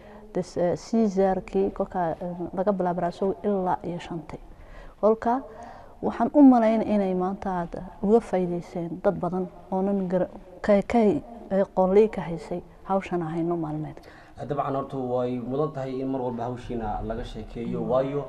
siisarkii kolkaa laga bilaabo raasow ilaa iyo 5tii. Kolka Waxaan u malayn inay maanta aad uga faa'iideyseen dad badan oonan ka qoonley ka haysay hawshan ahayno maalmeedka. Dabcan horta way mudan tahay in mar walba hawshiina laga sheekeeyo, waayo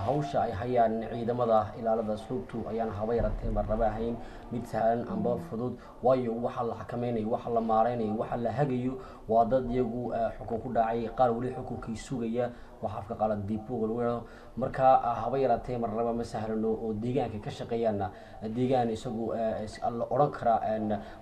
hawsha ay hayaan ciidamada ilaalada asluubtu ayaan haba yaratee marnaba ahayn mid sahlan amba fudud, waayo waxa la xakameynayo, waxa la maareynayo, waxa la hagayo waa dad iyagu xukun ku dhacay, qaar weli xukunkii sugaya, waxa afka qalad diipoga lagu yidhahdo. Marka haba yaratee marnaba ma sahlano oo deegaanka ka shaqeeyaana deegaan isagu la odhan karaa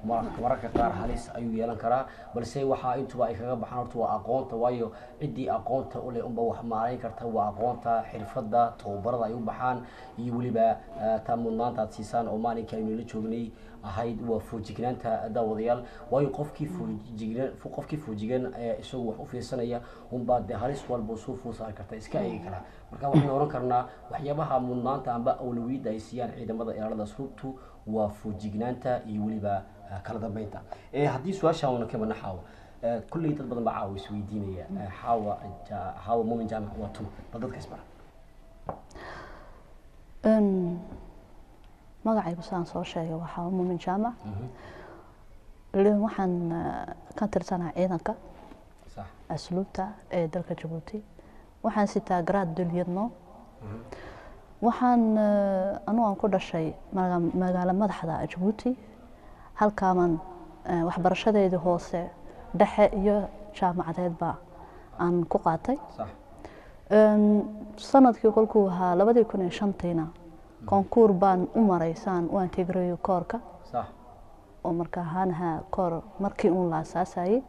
mararka qaar halis ayuu yeelan karaa, balse waxaa intuba ay kaga baxaan horta waa aqoonta, waayo ciddii aqoonta u leh unba wax maareyn karta, waa aqoonta, xirfadda, tababarada ay u baxaan iyo weliba taa mudnaanta aad siisaan oo maalinkii aynu la joognay ahayd waa foojignaanta daawadayaal, waayo qofkii foojigan isagu wax u fiirsanaya unbaa dee halis walba soo food saari karta, iska eegi karaa. Marka waxaynu oran karnaa waxyaabaha mudnaanta amba awlawiyadda ay siiyaan ciidamada ilaalada asluubtu waa foojignaanta iyo weliba kala dambeynta. Haddii su-aasha una ka badna Xaawa, kulley dad badan baa caawa isweydiinaya, Xaawa Muumin Jaamac waa tuma, bal dadka isbara. Magacaygu saan soo sheegay waa Xaawa Muumin Jaamac. Waxaan ka tirsanahay ciidanka asluubta ee dalka Jabuuti. Waxaan sitaa grade de lieutenant. Waxaan anugu aan ku dhashay magaalo madaxda Jabuuti, halkaaman waxbarashadeedii hoose, dhexe iyo jaamacadeedba aan ku qaatay. Sanadkii kolkuu ahaa 2005-tiina konkuur baan u maray saan u integreeyo koorka, oo marka ahaan ahaa koor markii uun la asaasayay.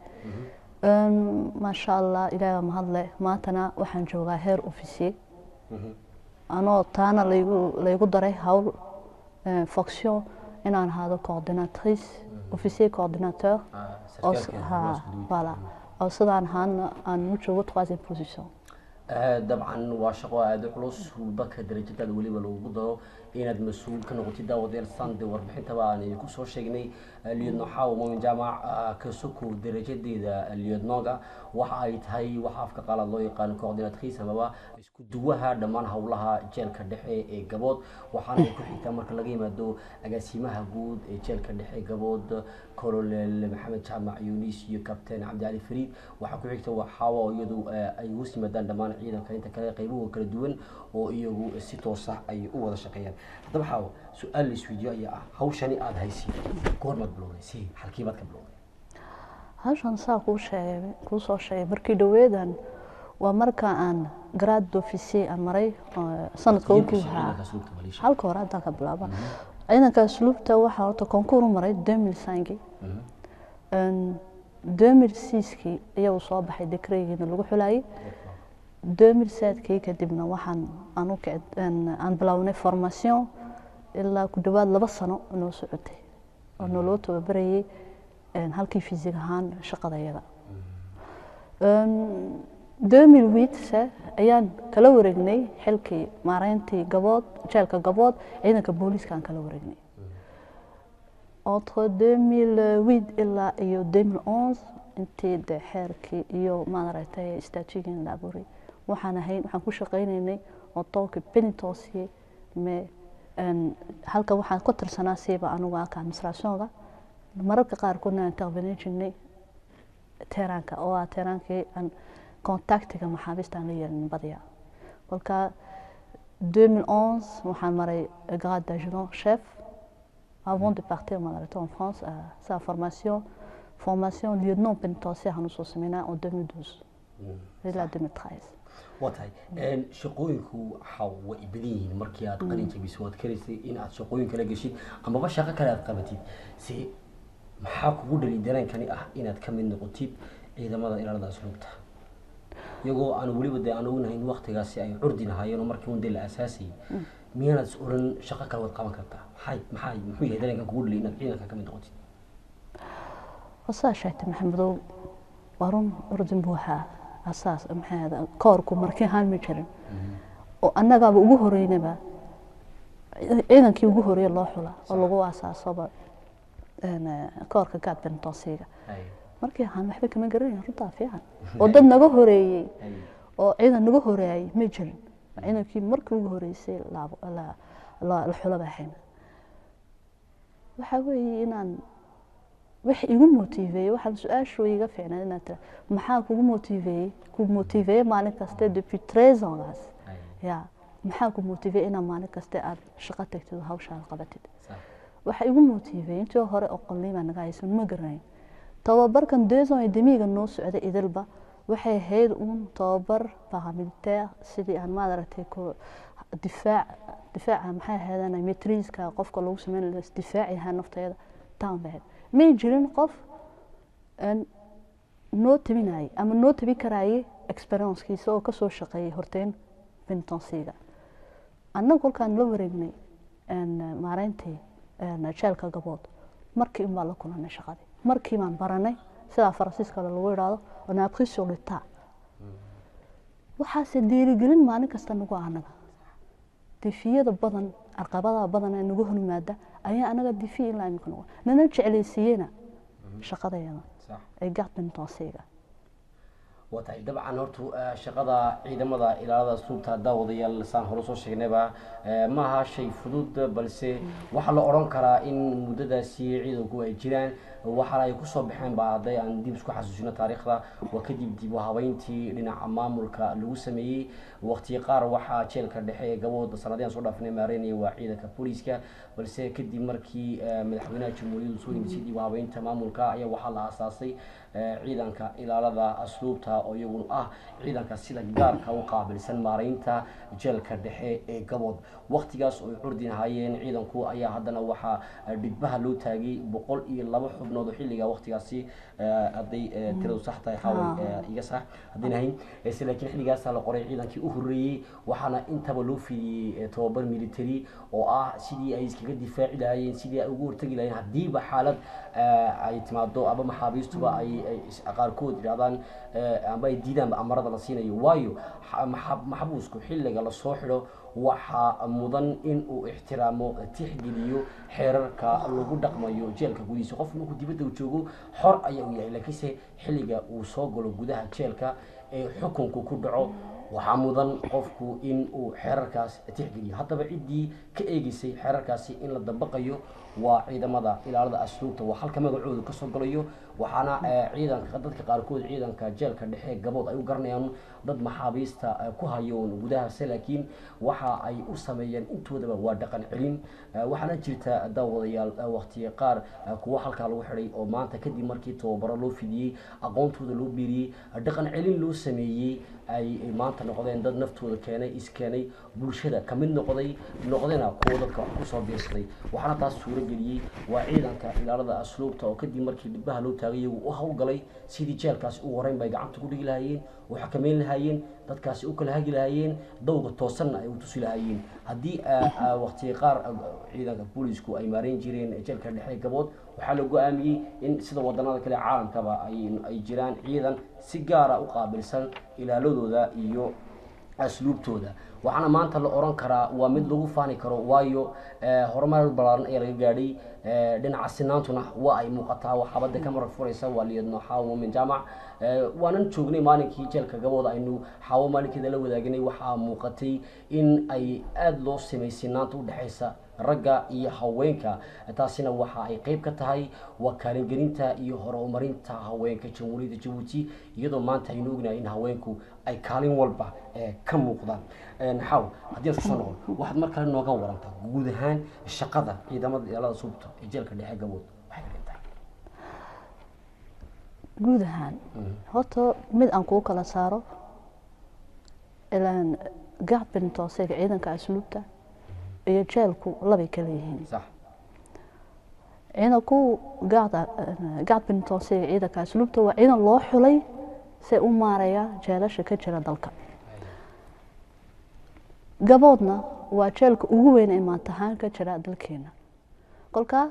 Maasha Allah, Ilaahay baa mahadle, maantana waxaan joogaa heer officier, anoo taana laygu daray hawl fonction inaan ahaado coordinatrice, officier coordinateur, oo ha voilà, oo sidaan ahaana aan u joogo troisième position. Dabcan waa shaqo aada u culus, baka darajadaada weliba lagu daro inaad mas-uul ka noqotid. Daawadayaal, sande warbixintaba aan idinku soo sheegnay, lieutenant Xaawa Muumin Jaamac Kasuku darajadeeda lieutenant-ga waxa ay tahay waxa afka qalaad loo yaqaano coordinatrice amaba isku duwaha dhammaan howlaha jeelka dhexe ee Gabood, waxaana ay ku xigtaa marka laga yimaado agaasimaha guud ee jeelka dhexe ee Gabood, Colonel Maxamed Jaamac Yunis iyo Captain Cabdi Cali Fariid. Waxaa ku xigta waa Xaawa, oo iyadu ay hoos yimaadaan dhammaan ciidanka inta kale qaybuhu kala duwan oo iyagu si toos ah ay u wada shaqeeyaan. Haddaba Xaawa, su-aal la isweydiiyo ayaa ah, hawshani aada haysi goormaad bilowday, si halkii baad ka bilowday? Hawshan saa kuu sheegay, kuu soo sheegay markii dhaweedan waa marka aan grade d'officier aan maray sanadka ugu ahaa. Halka hore haddaan ka bilaaba ciidanka asluubta, waxaa horta konkuur u maray 2005-kii, 2006-kii iyagu soo baxay décret-giina lagu xulayay. 2007-kii kadibna waxaan aan u kici aan bilownay formation ilaa ku dhawaad 2 sano noo socotay oo naloo tababarayay halkii physique ahaan shaqadayada. 2008 ayaan kala wareegnay xilkii maareyntii Gabood, jeelka Gabood, ciidanka booliiska aan kala wareegnay. Entre 2008 ilaa iyo 2011 intii de xeerkii iyo maaragtay statut-gii la abuuray, waxaan ahayn, waxaan ku shaqaynaynay en tant que pénitencier, mais halka waxaan ku tirsanaa siiba anigu halka administration-ga, mararka qaarkoodna intervenir jirnay terrain-ka, oo ah terrain-kii aan contact-iga maxaabiista aan la yeelin badiyaa. Kolka 2011 waxaan maray grade d'adjudant chef avant de partir maaragtay en France à sa formation lieutenant pénitentiaire aan usoo sameynaa en 2012 ilaa 2013. Waa tahay, shaqooyinku waxa way badan yihiin. Markii aad qalin jabiso waad karaysay in aad shaqooyin kala geshid amaba shaqo kale aad qabatid, si maxaa kugu dhali dareenkani ah inaad ka mid noqotid ciidamada ilaalada asluubta, iyagoo aan weliba dee aan ognahay in waktigaasi ay curdi lahaayeen oo markii un dee la aasaasayay? Miyaanaad is oran shaqo kale waad qaban kartaa? Maxay muxuu yahay dareenkan kugu dhali inaad ciidanka ka mid noqotid? Wasaa sheegtay Maxamedow, waa run, urdin buu ahaa asaas maxaa koorku markii ahaan ma jirin oo annagaaba ugu horeynaba, ciidankii ugu horeeye loo xula oo lagu asaasoba koorka garde pénitentiaire-ga. Markii ahaan waxba kama garanayn, runtaa fiican, oo dad naga horeeyey oo ciidan naga horeeyay ma jirin. Ciidankii markii ugu horeysay la La xulo bay ahayn. Waxaa weeye inaan wax igu motiveeyey, waxaan su-aashu iga fiicnaa inaad tira maxaa kugu motiveeyey, ku motiveeyey maalin kaste depuis 13 ans ya, maxaa ku motiveeyey inaad maalin kaste aad shaqo tagtid oo hawshaada qabatid? Waxa igu motiveeyey, intii hore oqolnii baa naga haysan, ma garanayn. Tababarkan 2 ans et demi-ga noo socday idilba waxay ahayd uun tababar paramilitaire, sidii aan maad aragtay ku difaac, difaaca maxay ahaydaan, maîtrise-ka qofka lagu sameyn lahaa, isdifaaci lahaa nafteeda, taan bay ahayd. May jirin qof noo tabinayay ama noo tabin karayay experience-kiisa oo kasoo shaqeeyay horteen penitentiaire-ga. Annagu kolkaan la wareegnay maareyntii jeelka Gabood, markii un baan la kulanay shaqadii, markii baan baranay, sidaa Faransiiska lagu idhaahdo, on a appris sur le tas. Waxaase dhiirigelin maalin kasta nagu anaga défi-yada badan, caqabadaha badan ee nagu hormaada ayaa anaga défi ilaa imika nagu nana jeclaysiiyena shaqadayada ee garde penitentiaire-ga. Waa tahay. Dabcan horta shaqada ciidamada ilaalada asluubta, daawadayaal, saan hore soo sheegnayba, ma aha shay fudud, balse waxaa la odhan karaa in muddadaasi ciidanku ay jiraan waxaana ay kusoo baxeen ba hadday aan dib isku xasuusino taariikhda, waa kadib dib u habeyntii dhinaca maamulka lagu sameeyey. Waqtiyo qaar waxaa jeelka dhexe ee Gabood sanadyahan soo dhaafinay maareynaya waa ciidanka booliiska, balse kadib markii madaxweynaha jamhuuriyaddu soo yimid si dib u habeynta maamulka ayaa waxaa la aasaasay ciidanka ilaalada asluubta, oo iyaguna ah ciidanka sida gaarka u qaabilsan maareynta jeelka dhexe ee Gabood. Waqtigaas oo ay curdin ahaayeen ciidanku ayaa haddana waxaa dhidbaha loo taagay 102 xubnood oo xilliga waqtigaasi, hadday tiradu sax tahay xaway iga sax haddayna hayn se, laakiin xilligaasaa la qoray ciidankii u horreeyey. Waxaana intaba loo fidiyey tababar military oo ah sidii ay iskaga difaaci lahaayeen, sidii ay ugu hortagi lahaayeen haddiiba xaalad ay timaado ama maxaabiistuba ay qaarkood yidhahdaan amba ay diidaanba amarada la siinayo. Waayo, maxbuusku xilliga lasoo xidho waxaa mudan in uu ixtiraamo, tixgeliyo xeerarka lagu dhaqmayo jeelka gudihiisa. Qofku markuu dibadda joogo xor ayaa uu yahay, laakiinse xilliga uu soo galo gudaha jeelka ee xukunku ku dhaco waxaa mudan qofku in uu xeerarkaas tixgeliyo. Haddaba ciddii ka eegeysay xeerarkaasi in la dabaqayo waa ciidamada ilaalada asluubta, waa halka magacoodu kasoo galayo. Waxaana ciidanka dadka qaarkood ciidanka jeelka dhexe Gabood ay u garanayaan dad maxaabiista ku hayoon gudahase, laakiin waxa ay u sameeyeen intoodaba waa dhaqan celin. Waxaana jirta, daawadayaal, waqtiyo qaar kuwa halkaa lagu xidhay oo maanta kadib markii tababaro loo fidiyey, aqoontooda loo biiriyey, dhaqan celin loo sameeyey, ay maanta noqdeen dad naftooda keenay, iskeenay, bulshada kamid noqday, noqdena kuwa dadka wax kusoo biirsaday. Waxaana taas suuro geliyey waa ciidanka ilaalada asluubta oo kadib markii dhibbaha loo taagay iyagu u hawlgalay sidii jeelkaasi ugu horeyn bay gacanta ku dhigi lahaayeen, u xakameyn lahaayeen, dadkaasi u kala hagi lahaayeen, dawga toosanna ay u tusi lahaayeen. Haddii waqtiga qaar ciidanka booliisku ay maareyn jireen jeelka dhexe Gabood, waxaa la go-aamiyey in sida wadanada kale caalamkaba ay jiraan ciidan si gaara u qaabilsan ilaaladooda iyo asluubtooda. Waxaana maanta la oran karaa waa mid lagu faani karo, waayo horumar ballaaran ayaa laga gaadhay, dhinaca sinaantuna waa ay muuqataa. Waxaabada ka marag furaysa waa liyadno Xaawo Muumin Jaamac. Waanan joognay maalinkii jeelka Gabooda aynu Xaawo maalinkeeda la wadaagnay. Waxaa muuqatay in ay aada loo simay sinaanta udhexaysa ragga iyo haweenka, taasina waxa ay qeyb ka tahay waa kaalingelinta iyo horumarinta haweenka Jamhuuriyadda Jabuuti, iyadoo maanta aynu ognahay in haweenku ay kaalin walba ka muuqdaan. Xaw, haddii aan isku soo noqon, waxaad mar kale nooga warantaa guud ahaan shaqada ciidamada ilaalada asluubta ee jeelka dhexe Gabood waxay ka dhigan tahay. Guud ahaan horta mid aan kuu kala saaro ilaan garde penitentiaire-ga, ciidanka asluubta iyo jeelku labay kala yihiin. Ciidanku garde penitentiaire-ga, ciidanka asluubta, waa ciidan loo xulay si u maareeya jeelasha ka jira dalka. Gaboodna waa jeelka ugu weyn ee maantahaan ka jira dalkeena. Kolkaa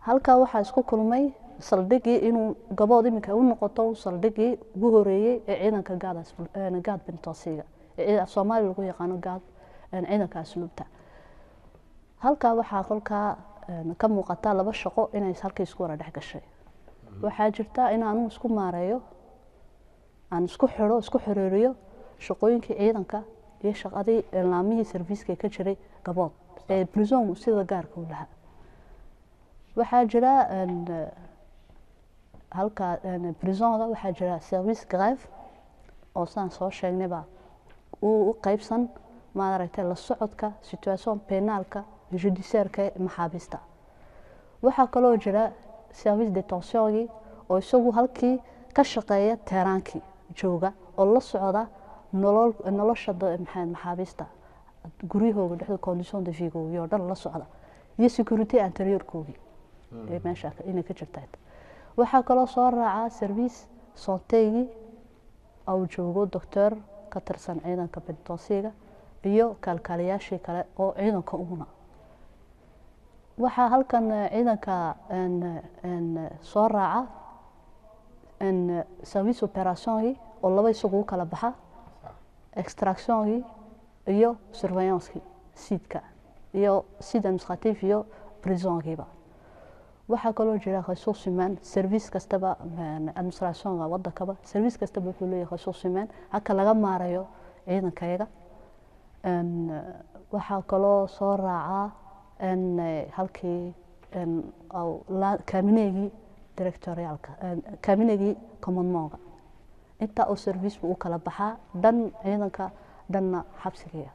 halkaa waxaa isku kulmay saldhigii inuu Gabood iminka u noqoto saldhigii ugu horeeyey ee ciidanka garde penitentiaire-ga ee af Soomaaliya lagu yaqaano garde, ciidanka asluubta. Halkaa waxaa kolkaa ka muuqata laba shaqo inay halkii isku wada dhex gashay. Waxaa jirta in aanu isku maareeyo, aan isku xidho, isku xiriiriyo shaqooyinkii ciidanka iyo shaqadii laamihii service-ka ka jiray Gabood. Ee prison sida gaarka u lahaa. Waxaa jira halka prisonga waxaa jira service grève oo saan soo sheegnayba uu u qaybsan, maad aragtay, la socodka situation pénalka, judiciaire-ka maxaabiista. Waxaa kaloo jira service détention-gii oo isagu halkii ka shaqeeya, terrain-kii jooga oo la socda nolol nolosha maxaa maxaabiista guryahooga dhexda, condition de vie-googii oo dhan la socda iyo sécurité intérieure-koogii ee meesha inay ka jirta. Waxaa kaloo soo raacaa service santé-gii uu joogo docteur ka tirsan ciidanka pénitentiaire iyo kaalkaaliyaashii kale oo ciidanka uuna. Waxaa halkan ciidanka soo raaca service opération-gii oo laba isagu u kala baxa, extraction-gii iyo surveillance-kii siidka iyo site administratif iyo prison-giiba. Waxaa kaloo jira ressources humaines. Service kastaba, administration-ga wadankaba, service kastaba wuxuu leeyahay ressources humaines halka laga maarayo ciidankayaga. Waxaa kaloo soo raacaa halkii cabinet-gii directorialka, cabinet-gii commandement-ga. Intaa oo service buu u kala baxaa, dhan ciidanka, dhanna xabsigiya.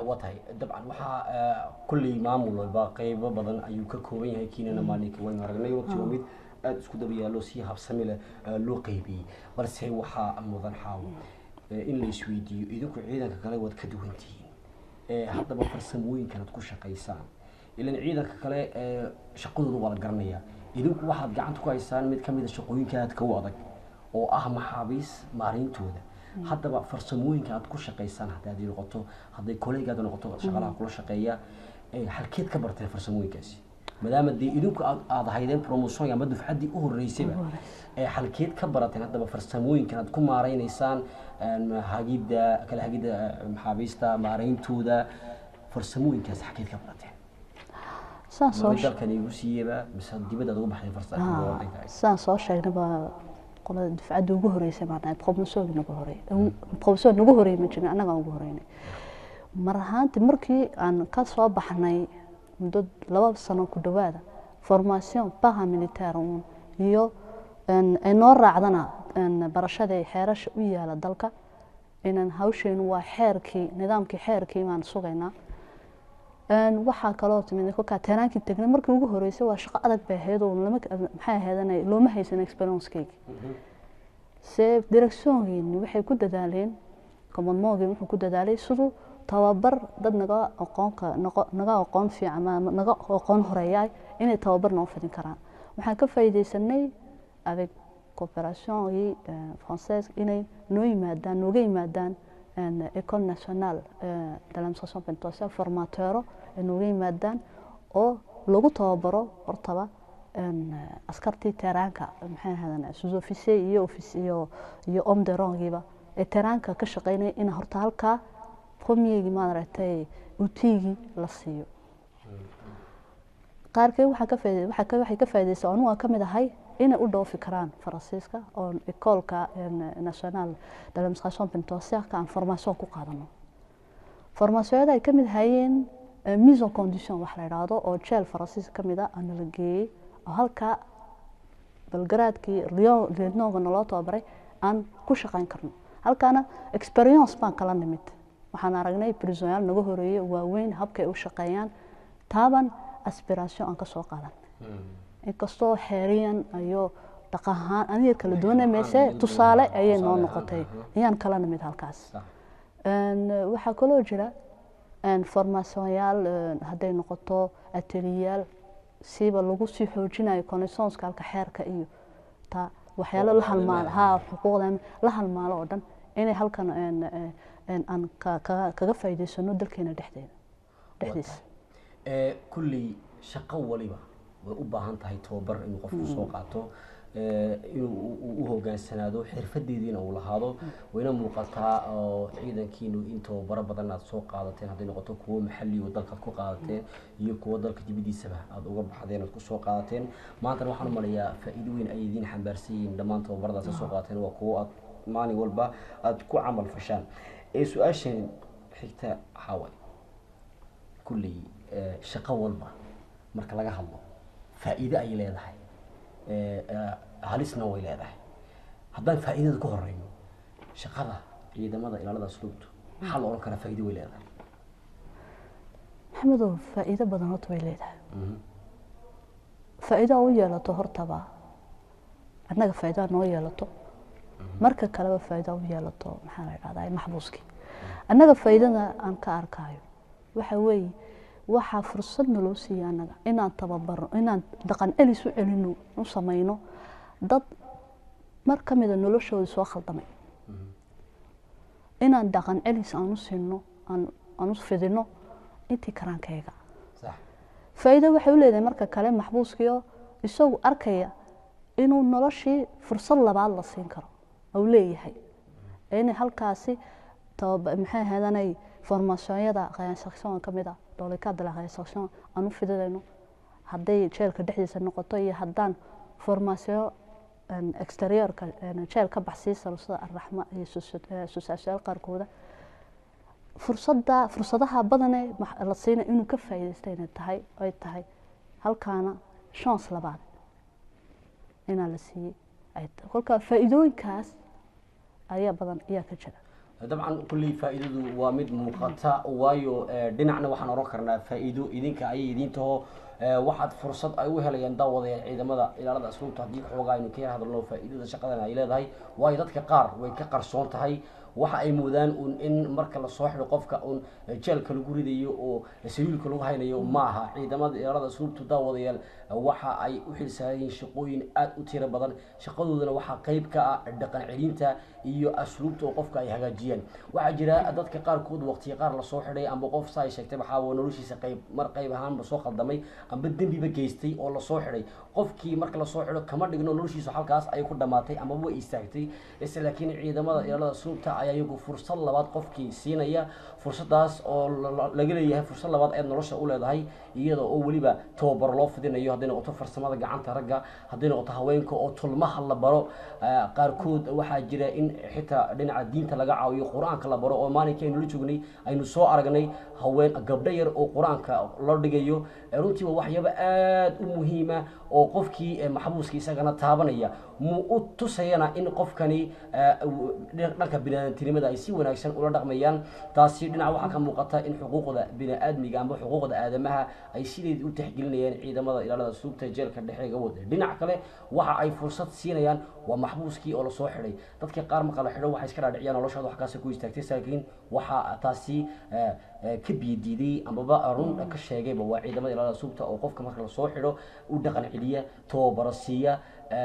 Waa tahay. Dabcan waxaa kulley maamul walba qeybo badan ayuu ka kooban yahay. Kiinana maalinka waynu aragnay, waqti waa mid aada isku daba yaallo, si habsami leh loo qeybiyey. Balse waxaa mudan, Xaawo, in la isweydiiyo, idinku ciidanka kale waad ka duwan tihiin. Haddaba farsamooyinkan aad ku shaqaysaan, ilan ciidanka kale shaqadooda waa la garanayaa, idinku waxaad gacanta ku haysaan mid kamid a shaqooyinka aadka u adag oo ah maxaabiis maarayntooda. Haddaba farsamooyinka aad ku shaqaysaan, haddaad noqoto, hadday koleygaada noqoto, shaqalaha kula shaqeeya, halkeed ka barteen farsamooyinkaasi, maadaama dee idinku aad haydeen promotion ama dufcaddii u horreysayba? Halkeed ka barateen haddaba farsamooyinkan aad ku maareyneysaan hagidda, kala hagidda maxaabiista, maareyntooda? Farsamooyinkaas xageed ka barateen? Saan soo ma dalkan igu siiyeba mise dibadda aad ugu baxday farsamooyinka? Saan soo sheegnaba, qolada dufcadda ugu horeysay baan ahay, promotion nagu horeeyay. Promotion nagu horeeyay ma jirin, annagaa ugu horeynay. Mar ahaantii markii aan ka soo baxnay muddo 2 sano ku dhowaada formation paramilitaire uun iyo ay noo raacdana barashadii xeerasha u yaala dalka, inaan hawsheenu waa xeerkii, nidaamkii xeerkii baan sugaynaa. Waxaa kaloo timid kolkaa terrain-kii tegnay markii ugu horeysay, waa shaqo adag bay ahayd oo lama maxay ahaydana looma haysan experience-keygii. Se direction-geeni waxay ku dadaaleen, commandement-gii wuxuu ku dadaalay siduu tababar dad naga aqoonka naga aqoon fiican ama naga aqoon horeeyaay inay tababar noo fidin karaan. Waxaan ka faa'iidaysanay avec coopération-gii française inay noo yimaadaan, nooga yimaadaan École nationale de l'administration pénitentiaire, formateurs ay nooga yimaadaan oo lagu tababaro hortaba askartii terrain-ka, maxay ahaydeen, sous-officier iyo officier iyo homme de rang-giiba ee terrain-ka ka shaqeynaya, in horta halkaa premier-gii, maad aragtay, outil-gii la siiyo. Qaarkeed waxaa ka faa'iiday waxaa ka waxay ka faa'iidaysay, anigu aan ka mid ahay, inay u dhoofi karaan Faransiiska oo école-ka nationale de l'administration pénitentiaire aan formation ku qaadano. Formation-yada ay ka mid hayeen mise en condition wax la yidhaahdo oo jeel Faransiiska ka mid ah aana la geeyey oo halkaa balgaraadkii lieutenant-ga naloo tababaray aan ku shaqayn karno. Halkaana experience baan kala nimid. Waxaan aragnay prisonyaal naga horeeyey waaweyn habkay u shaqeeyaan, taaban aspiration aan kasoo qaadan, inkastoo xeeriyan iyo dhaqahaan aniga kala duwanay meese tusaale ayay noo noqotay ayaan kala nimid halkaas. Waxaa kaloo jira formationyaal, hadday noqoto ateliyaal siba lagu sii xoojinayo connaissance-ka halka xeerka iyo ta waxyaalo la halmaalo, ha, xuquuqda la halmaalo oo dhan, inay halkan aan kaga faa'iidaysano dalkeena dhexdeeda dhexdiisa. Kulley shaqo waliba way u baahan tahay tababar, inuu qofku soo qaato, inuu u hogaansanaado xirfadeediina uu lahaado. Wayna muuqataa oo ciidankiinu in tababaro badan aad soo qaadateen, hadday noqoto kuwo maxalli oo dalkaad ku qaadateen iyo kuwo dalka dibadiisaba aad uga baxdeen aad kusoo qaadateen. Maantana waxaan u malayaa faa'iido weyn ay idiin xambaarsan yihiin dhammaan tababaradaas aad soo qaadateen, waa kuwo aad maalin walba aad ku camal fashaan. Su-aashan xigta waxaa waaye, kulley Shaqo walba marka laga hadlo faa'iido ay leedahay, halisna way leedahay. Haddaan faa'iidada ku horeyno, shaqada ciidamada ilaalada asluubtu maxaa la oran karaa faa'iido way leedahay? Maxamedow, faa'iido badan horta way leedahay. Faa'iido u yeelato hortaba annaga faa'iido noo yeelato, marka kaleba faa'iido u yeelato. Maxaa la idhahdaa, maxbuuskii annaga faa'iidada aan ka arkayo waxa weeye, waxaa fursad naloo siiya annaga inaan tababarno, inaan dhaqan celis u celino, u samayno dad mar ka mida noloshooda soo khaldamay, inaan dhaqan celis aan u siino, aan u fidino intii karaankayga. Faa'iido waxay u leedahay marka kale maxbuuskiio isagu arkaya inuu noloshii fursad labaad la siin karo uu leeyahay, inay halkaasi maxay ahadanay formationyada réinsertion ka mid ah, dans le cadre de la réinsertion aan u fidinayno, hadday jeelka dhexdiisa noqoto iyo haddaan formation extérieurka jeel ka baxsiisano, sida Arraxma iyo association qaarkooda. Fursada fursadaha badane la siinay inuu ka faa'iidaysta inay tahay, ay tahay halkaana chance labaad inaa la siiyey ay tahay. Kolka faa'iidooyinkaas ayaa badan ayaa ka jira. Dabcan, kulley faa'iidadu waa mid muuqata, waayo dhinacna waxaan oran karnaa faa'iido idinka ayay idin taho, waxaad fursad ay u helayaan daawadayaal ciidamada ilaalada asluubta. Haddii xoogaa aynu ka yar hadalno faa'iidada shaqadan ay leedahay, waayo dadka qaar way ka qarsoon tahay. Waxa ay moodaan un in marka lasoo xidho qofka un jeelka lagu ridayo oo saliilka lagu haynayo. Ma aha. Ciidamada ilaalada asluubtu, daawadayaal, waxa ay u xilsaaran yihiin shaqooyin aada u tiro badan. Shaqadoodana waxaa qeyb ka ah dhaqan celinta iyo asluubta oo qofka ay hagaajiyaan. Waxaa jira dadka qaarkood waqtiyo qaar lasoo xidhay, amba qof sa ay sheegtay waxaa noloshiisa qayb mar qayb ahaanba soo khaldamay amba dembiba geystay oo lasoo xidhay. Qofkii marka lasoo xidho kama dhigno noloshiisu halkaas ay ku dhamaatay amaba way istaagtay isla, laakiin ciidamada ilaalada asluubta ayaa iyagu fursad labaad qofkii siinaya, fursadaas oo laga leeyahay fursad labaad ayaad nolosha u leedahay, iyada oo weliba tababar loo fidinayo, hadday noqoto farsamada gacanta ragga, hadday noqoto haweenka oo tulmaha la baro qaarkood. Waxaa jira in xitaa dhinaca diinta laga caawiyo, Qur-aanka la baro, oo maalinkii aynu la joognay aynu soo aragnay haween gabdho yar oo Qur-aanka loo dhigayo. Runtii waa waxyaabo aada u muhiima oo qofkii maxbuuska isagana taabanaya, mu u tusayana in qofkani dhanka biniaadantinimada ay si wanaagsan ula dhaqmayaan. Taasi dhinaca waxaa ka muuqata in xuquuqda biniaadmiga amba xuquuqda aadamaha ay sideedii u tixgelinayaan ciidamada ilaalada asluubta jeelka dhexe Gabood. Dhinac kale waxa ay fursad siinayaan waa maxbuuskii oo lasoo xidhay. Dadka qaar marka la xidho waxay iska dhaadhiciyaan noloshooda wax kaasi ku istaagtay, laakiin waxaa taasi ka biyadiiday ambaba run ka sheegayba waa ciidamada ilaalada asluubta oo qofka marka lasoo xidho u dhaqan celiya, tababaro siiya,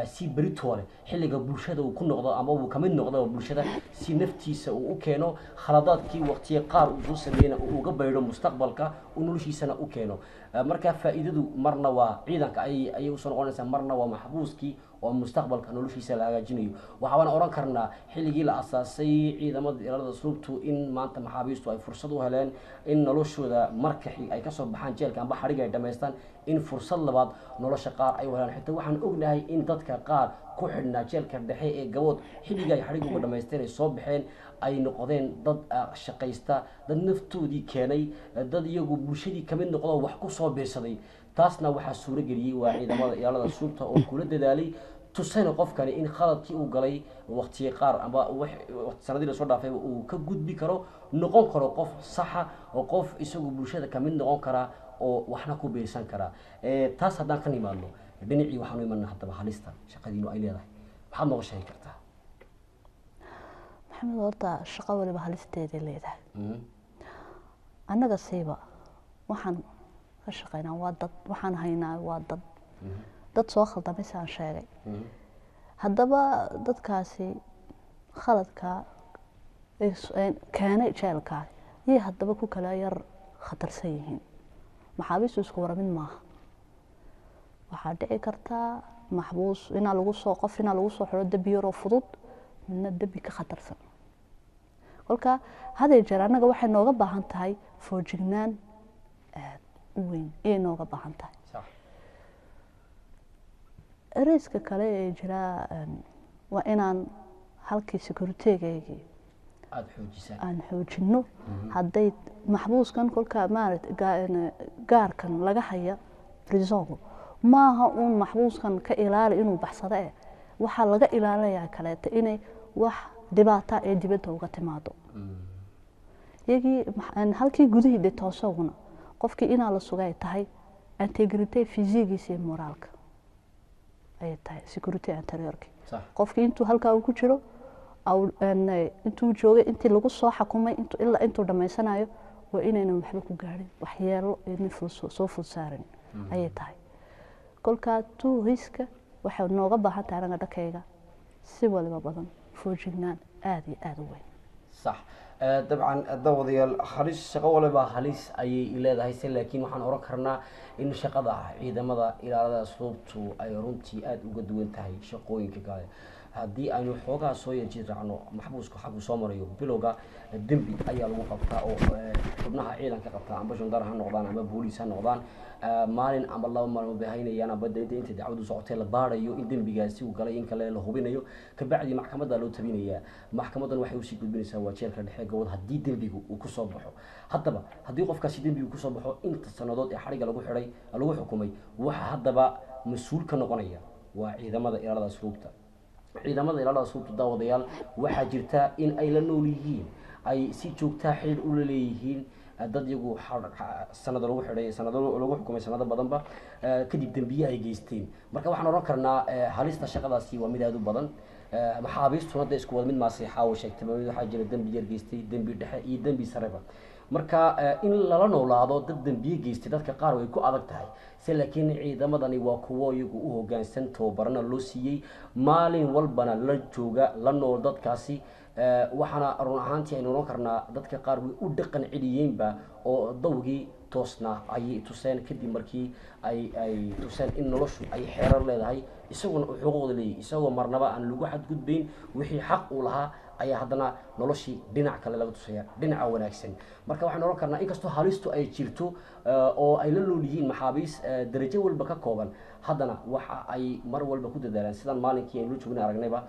si beritoole xilliga bulshada uu ku noqdo ama uu kamid noqdo bulshada, si naftiisa uu u keeno, khaladaadkii waqtiya qaar uu soo sameeyena uu uga baydho, mustaqbalka uu noloshiisana u keeno. Marka faa'iidadu marna waa ciidanka ayay usoo noqonaysaa, marna waa maxbuuskii oo mustaqbalka noloshiisa la hagaajinayo. Waxaana oran karnaa xilligii la asaasay ciidamada ilaalada asluubtu in maanta maxaabiistu ay fursad u heleen in noloshooda marka ay kasoo baxaan jeelka amba xadhig ay dhamaystaan, in fursad labaad nolosha qaar ay u helaan. Xitaa waxaan ognahay in dadka qaar ku xidhnaa jeelka dhexe ee Gabood xilligii ay xadhig uga dhamaysteen ay soo baxeen, ay noqdeen dad shaqaysta, dad naftoodii keenay, dad iyagu bulshadii kamid noqdo, wax ku soo biirsaday. Taasna waxaa suuro geliyey waa ciidamada ilaalada asluubta oo kula dadaalay, tusayna qofkani in khaladkii uu galay waqtiye qaar amba sanadii lasoo dhaafay uu ka gudbi karo, noqon karo qof saxa oo qof isagu bulshada kamid noqon karaa oo waxna ku biirsan karaa. Taas haddaan ka nimaadno dhinacii, waxaanu imanaa haddaba halista shaqadiinu ay leedahay. Maxaad nooga sheegi kartaa? Maxamed, horta shaqo waliba halisteeday leedahay. Annaga siiba waxaan ka shaqeynaa waa dad, waxaan haynaa waa dad, dad soo khaldamay saan sheegay. Haddaba dadkaasi khaladka keenay jeelkaa yay haddaba ku kala yar khatarsan yihiin. Maxaabiistu isku wara mid maaha. Waxaa dhici kartaa maxbuus inaa lagu soo qof inaa lagu soo xiro dembi yaroo fudud, midna dembi ka khatarsan. Kolka haday jeer annaga waxay nooga baahan tahay foojignaan aada u weyn ayay nooga baahan tahay. Ereyska kale ee jiraa waa inaan halkii security-gaygii Aada xoojisaan. Aan xoojinno. Hadday maxbuuskan kolka maarata gaarkan laga haya prisonku, maaha uun maxbuuskan ka ilaali inuu baxsado, waxaa laga ilaalinayaa kaleeta inay wax dhibaata ee dibadda uga timaado iyagii halkii gudihii de toosaguna qofkii inaa la sugay tahay intégrité physiquegiisa iyo moraalka ayay tahay, sécurité intérieurki. Qofkii intuu halkaa uu ku jiro, intuu joogay, intii lagu soo xakumay, ilaa intuu dhammaysanayo, waa inaynan waxba ku gaadhin, waxyeelo aynan soo ful saarin ayay tahay. Kolkaa tuu riska waxay nooga baahan tahay anaga dhankayga si waliba badan foojignaan aada iyo aada u weyn. Sax. Dabcan daawadayaal, halis shaqo waliba halis ayay leedahay se, laakiin waxaan oran karnaa in shaqada ciidamada ilaalada asluubtu ay runtii aada uga duwan tahay shaqooyinka kale. Haddii aynu xoogaa soo yarjid raacno, maxbuusku xaggu soo marayo bilowga dembi ayaa lagu qabtaa oo xubnaha ciidanka qabtaa, amba jondar ha noqdaan ama booliis ha noqdaan. Maalin ama 2 maalmood bay haynayaan, amba inta dacwadu socotay la baarayo in dembigaasi uu galay in kale la hubinayo. Kabacdi maxkamadda loo tabinayaa, maxkamadan waxay usii gudbinaysaa waa jeelka dhexe gobol haddii dembigu uu kusoo baxo. Haddaba haddii qofkaasi dembigu kusoo baxo, inta sanadood ee xadhigga lagu xidhay lagu xukumay, waxa haddaba mas-uul ka noqonaya waa ciidamada ilaalada asluubta. Ciidamada ilaalada asluubta, daawadayaal, waxaa jirta in ay la nool yihiin, ay si joogtaa xidhiir ula leeyihiin dad iyagu sanado lagu xidhay, sanado lagu xukumay, sanado badanba kadib dembiye ay geysteen. Marka waxaan oran karnaa halista shaqadaasi waa mid aada u badan. Maxaabiistuna dee isku wada mid maase xaawo sheegtay, mid waxaa jira dembi yar geystay, dembi dhexe iyo dembi sareba. Marka in lala noolaado dad dembiye geystay dadka qaar way ku adag tahay se, laakiin ciidamadani waa kuwo iyagu u hoggaansan, tababarana loo siiyey, maalin walbana la jooga, la nool dadkaasi. Waxaana run ahaantii aynu oran karnaa dadka qaar way u dhaqan celiyeenba oo dawgii toosna ayay tuseen, kadib markii ay tuseen in noloshu ay xeerar leedahay, isaguna uu xuquuqda leeyahy, isagoo marnaba aan lagu xadgudbayn wixii xaq uu lahaa ayaa haddana noloshii dhinac kale laga tusaya, dhinaca wanaagsan. Marka waxaan oran karnaa inkastoo halistu ay jirto oo ay la nool yihiin maxaabiis darajo walba ka kooban, haddana waxa ay mar walba ku dadaalaan sidaan maalinkii aynu la joognay aragnayba,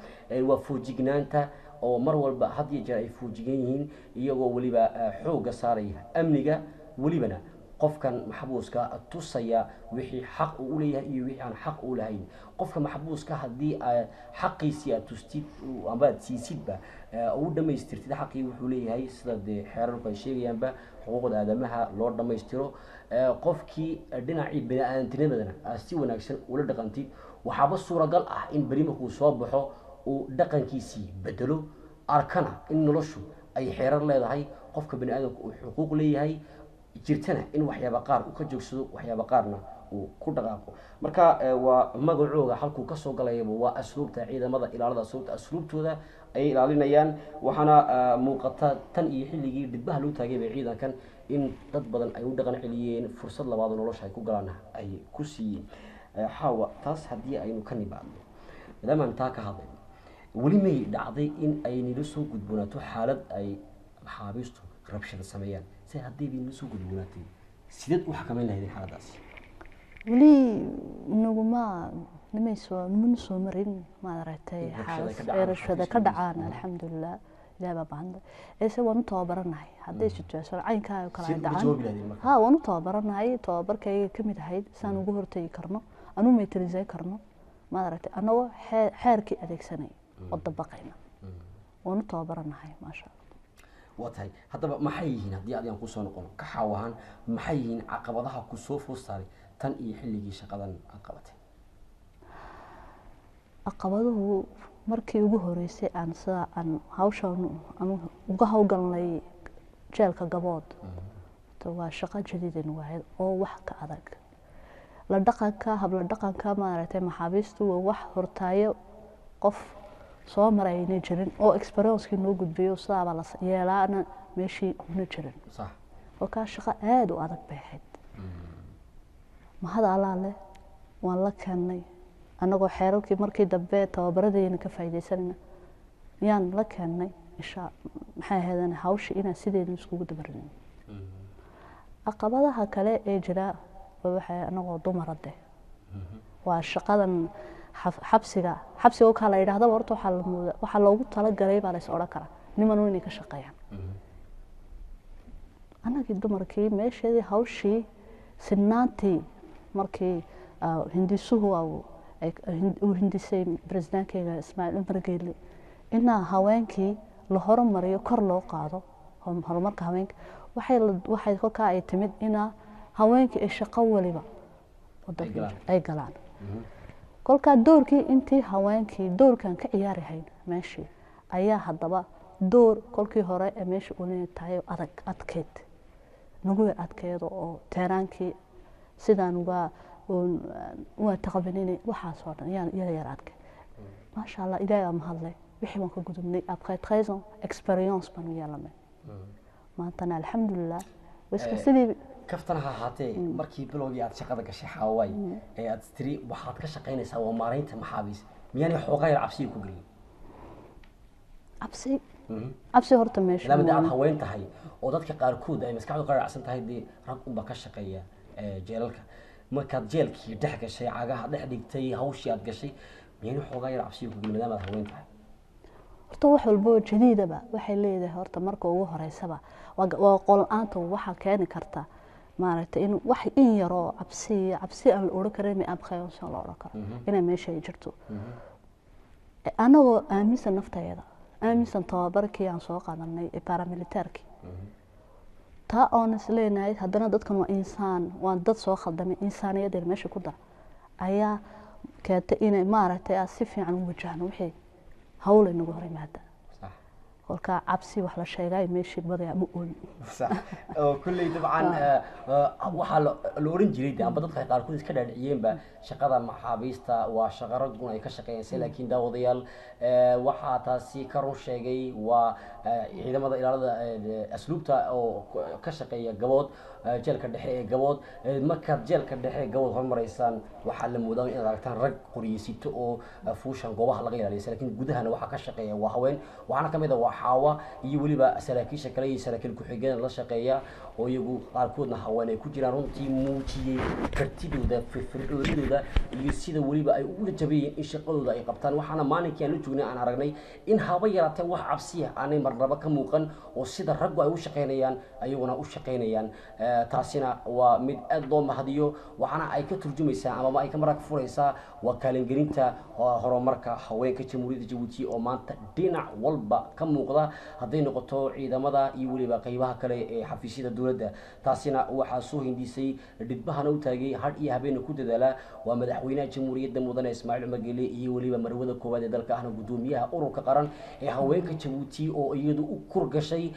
waa foojignaanta oo mar walba had iyo jeer ay foojigan yihiin, iyagoo weliba xoogga saaraya amniga, welibana qofkan maxbuuska tusaya wixii xaq uu uleeyahay iyo wixii aan xaq u lahayn. Qofka maxbuuska haddii aad xaqiisii aad tustid amba aad siisidba, u dhamaystirtid xaqii wuxuu leeyahay, sida dee xeerarku ay sheegayaanba xuquuqda aadamaha loo dhammaystiro, qofkii dhinacii bini-aadamtinimadana aad si wanaagsan ula dhaqantid, waxaaba suuragal ah in beri markuu soo baxo uu dhaqankiisii bedelo, arkana in noloshu ay xeerar leedahay, qofka bini aadamka uu xuquuq leeyahay, jirtana in waxyaaba qaar uu ka joogsado, waxyaaba qaarna uu ku dhaqaaqo. Marka waa magacooga halkuu kasoo galayaba waa asluubta, ciidamada ilaalada asluubta asluubtooda ayay ilaalinayaan. Waxaana muuqata tan iyo xilligii dhidbaha loo taagay bay ciidankan in dad badan ay u dhaqan celiyeen, fursad labaad oo nolosha ay ku galaan ay ku siiyeen. Xaawa, taas haddii aynu ka nimaadno, maadaamaan taa ka hadlayno, weli may dhacday in ay nila soo gudboonaato xaalad ay maxaabiistu rabshada sameeyaan? Se haddii bay nila soo gudboonaatay, sideed u xakameyn lahaydeen xaaladaasi? Weli naguma nimaysoo nimana soo marin, maad aragtay, In rabshada ka xaalad dhacaan ay rabshada ka xafiiska dhacaan. Alxamdulilah, ilaah baa bahanda ese waan u tababaranahay hadday situation caynkaa oo kale ay Sideed uga dhacaan. jawaabi lahaydeen marka? Ha, waan u tababaranahay, tababarkayga ka mid ahayd saan ugu hortegi karno, anu maîtriser karno, maad aragtay, anagoo xeerkii adeegsanay oo dabaqayna. Waan u tababaranahay, maasha Allah. Waa tahay. Haddaba maxay yihiin, haddii adigan kusoo noqono ka xaaw ahaan, maxay yihiin caqabadaha ku soo food saaray tan iyo xilligii shaqadan aad qabatay? Caqabaduhu markii ugu horeysay aan sida aan hawshan aan uga hawlgalnay jeelka Gabood, to waa shaqo jadiidan waayd oo wax ka adag la dhaqanka habla dhaqanka, maaragtay, maxaabiistu waa wax hortaayo qof soo maray ayna jirin oo experiencekii noo gudbiyo sidaabaa la yeelaana meeshii una jirin. Oo kaa shaqo aada u adag bay ahayd. Mahad Allaa leh, waan la keennay annagoo xeerarkii markii dambe tababaradeyna ka faaidaysanayna yaan la keennay insha maxay ahaydeen hawshii inaan sideena iskugu dabarin. Caqabadaha kale ee jira waa waxay anagoo dumara de waa shaqadan xabsiga kaa la yidhahdaba horta waxaa la mooda waxaa loogu talagalay baa la is odhan karaa. Niman inay ka shaqeeyaan. Annagii dumarkii meesheedii hawshii sinnaantii markii hindisuhu uu hindisay presidentkeega Ismaaciil Cumar Geelle inaa haweenkii la horumariyo, kor loo qaado horumarka haweenka, waxay kolkaa ay timid inaa haweenkii ay shaqo waliba ay galaan. Kolkaa doorkii intii haweenkii doorkan ka ciyaari hayn meeshii ayaa haddaba door kolkii hore ee meesha ulina tahay adag adkeyd, nagu yar adkeedo oo teeraankii sidaan uga waa taqabanina waxaasoo dhan yaa yar yar adkeyd. Maasha Allah, Ilaahay baa mahadlay, wixii waan ka gudubnay. Après 13 ans experience baan u yeelanay maantana, alxamdulilah, iska sidii. Kaftan ha ahaatee, markii bilowgii aad shaqada gashay, Xaawaay, ee aad tiri waxaad ka shaqaynaysaa waa maaraynta maxaabiis, miyaanay xoogaa yar cabsiga ku gelin? Cabsi, cabsi horta meesha maadaama dee aad haween tahay oo dadka qaarkood ay maskaxdu ka raacsan tahay dee rag unbaa ka shaqeeya jeelalka, markaad jeelkii dhex gashay, cagaha dhex dhigtay, hawshii aad gashay, miyaanay xoogaa yar cabsiga ku gelin maadaama aad haween tahay? Horta wax walba oo jadiidaba waxay leedahay horta marka ugu horeysaba waa qol-aanta waxaa keeni karta maaragtay in wax in yaroo cabsi cabsi aan la odhan karin, ma appréhension la odhan karo, inay meesha ay jirto. Anagoo aaminsan naftayada, aaminsan tababarkii aan soo qaadanay ee paramilitaarkii, taa oon is leenahay haddana dadkan waa insaan, waa dad soo khaldamay, insaaniyadeena meesha ku dar ayaa keentay inay maaragtay aan si fiican u wajahno wixii hawlay nagu hor yimaada. Kolkaa cabsi wax la sheegay meeshii badaya ma oolin. Sax, oo kulley dabcan waxaa la oran jiray de amba dadka qaarkood iska dhaadhiciyeenba shaqada maxaabiista waa shaqo raggun ay ka shaqeeyaan. Laakiin daawadayaal, waxaa taasi ka run sheegay waa ciidamada ilaalada asluubta oo ka shaqeeya Gabood, jeelka dhexe ee Gabood. Markaad jeelka dhexe ee Gabood hormaraysaan, waxaa la moodaa inaad aragtaan rag qoryeysito oo fuushan goobaha laga ilaaliyo, laakiin gudahana waxaa ka shaqeeya waa haween. Waxaana kamid ah waa Xaawa iyo weliba saraakiisha kale iyo saraakiil ku-xigeen la shaqeeya oo iyagu qaarkoodna haween ay ku jiraan, runtii muujiyey kartidooda, firfircoonidooda iyo sida weliba ay ugu jabayeen in shaqadooda ay qabtaan. Waxaana maalinkii aan la joognay aan aragnay in haba yaraatee wax cabsiya aanay marnaba ka muuqan oo sida raggu ay u shaqaynayaan ayaguna u shaqaynayaan. Taasina waa mid aad loo mahadiyo, waxaana ay ka turjumaysaa amaba ay ka marag furaysaa waa kaalingelinta horumarka haweenka Jamhuuriyadda Jabuuti oo maanta dhinac walba ka muuqda, hadday noqoto ciidamada iyo weliba qeybaha kale ee xafiisyada dowladda. Taasina waxaa soo hindisay, dhidbahana u taagay, hadh iyo habeena ku dadaala waa madaxweynaha jamhuuriyadda mudane Ismaaciil Cumar Geele iyo weliba marwada koowaad ee dalka, ahna gudoomiyaha ururka qaran ee haweenka Jabuuti, oo iyadu u kurgashay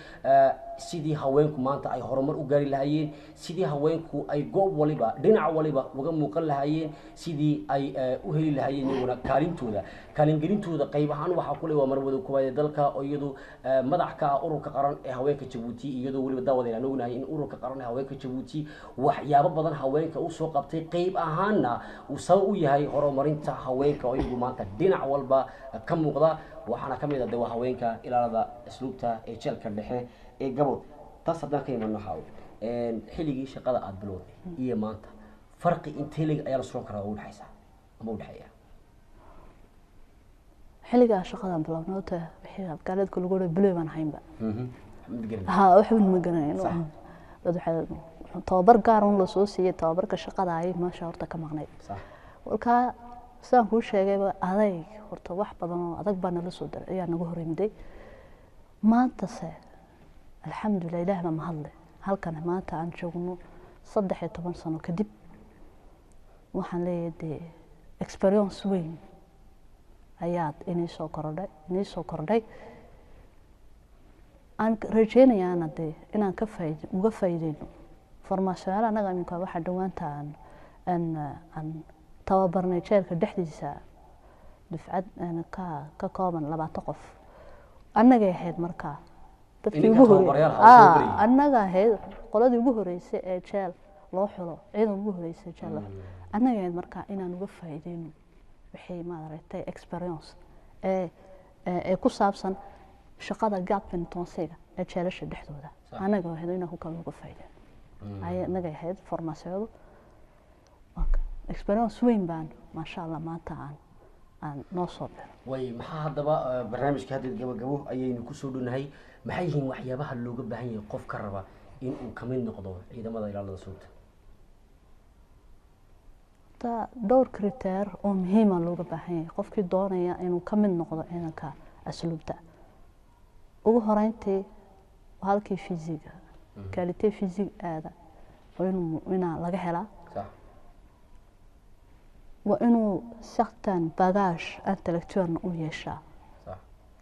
sidii haweenku maanta ay horumar u gaari lahaayeen, sidii haweenku ay goob waliba dhinac waliba uga muuqan lahaayeen, sidii ay u heli lahaayeen iyaguna kaalintooda. Kaalingelintooda qayb ahaan waxaa kule waa marwada koowaad ee dalka oo iyadu madax ka ah ururka qaran ee haweenka Jabuuti, iyadoo weliba daawadeen aan ognahay in ururka qaran ee haweenka Jabuuti waxyaabo badan haweenka usoo qabtay, qayb ahaanna uu sabab u yahay horumarinta haweenka oo iyagu maanta dhinac walba ka muuqda. Waxaana ka mid ah de waa haweenka ilaalada asluubta ee jeelka dhexe ee Gabood. Taas haddaan ka imano, Xaawo, xilligii shaqada aada bilowday iyo maanta farqi intee leeg ayaa la suran karaa oo udhexaysa ama udhexeeya? Xilligaa shaqadan bilowna horta wixii afgaaleedka lagu odhan bilow baan ahaynba. Ha, waxba ma garanayn. Dad waxay tababar gaar un lasoo siiyey, tababarka shaqada ayay meesha horta ka maqnayd. Kolkaa sidaan kuu sheegayba, adayg horta wax badan oo adag baa nala soo daray ayaa nagu horyimiday. Maantase alxamdulilah, Ilaah baa mahadle, halkan maanta aan joogno 13 sano kadib, waxaan leeyahay dee experience weyn ayaad inii soo kordhay. Aan rajeynayaana dee inaan ka faaid uga faa'iideyno formationyaal. Annaga iminka waxaa dhawaanta aan tababarnay jeelka dhexdiisa dufcad ka kooban 20 qof. Annagay ahayd markaa dadkii Idinka ugu tababaryaal horreeyay. ha soo barayay. Annaga ahayd qoladii ugu horeysay ee jeel loo xulo, ciidan ugu horeysay jeel loo xulo annaga ahayd. Markaa inaan uga faa'iideyno wixii maaragtay experience ee ku saabsan shaqada garde pénitentiaire ee jeelasha dhexdooda. Annaga ahayd inaan ku kale uga faa'iideyno ay annaga ahayd formationadu. Experience weyn baan maasha Allah maanta aan Aan noo soo biro. Way, maxaa haddaba barnaamijka hadda gabagabo ayaynu kusoo dhownahay? Maxay yihiin waxyaabaha looga baahan yahay qof ka raba in uu kamid noqdo ciidamada ilaalada asluubta? Horta dhowr critère oo muhiima looga baahan yahay qofkii doonaya inuu ka mid noqdo ciidanka asluubta. Ugu horeyntii halkii physique, qualité physique aada waa inuu inaa laga helaa. Waa inuu certain bagage intellectuelna u yeeshaa.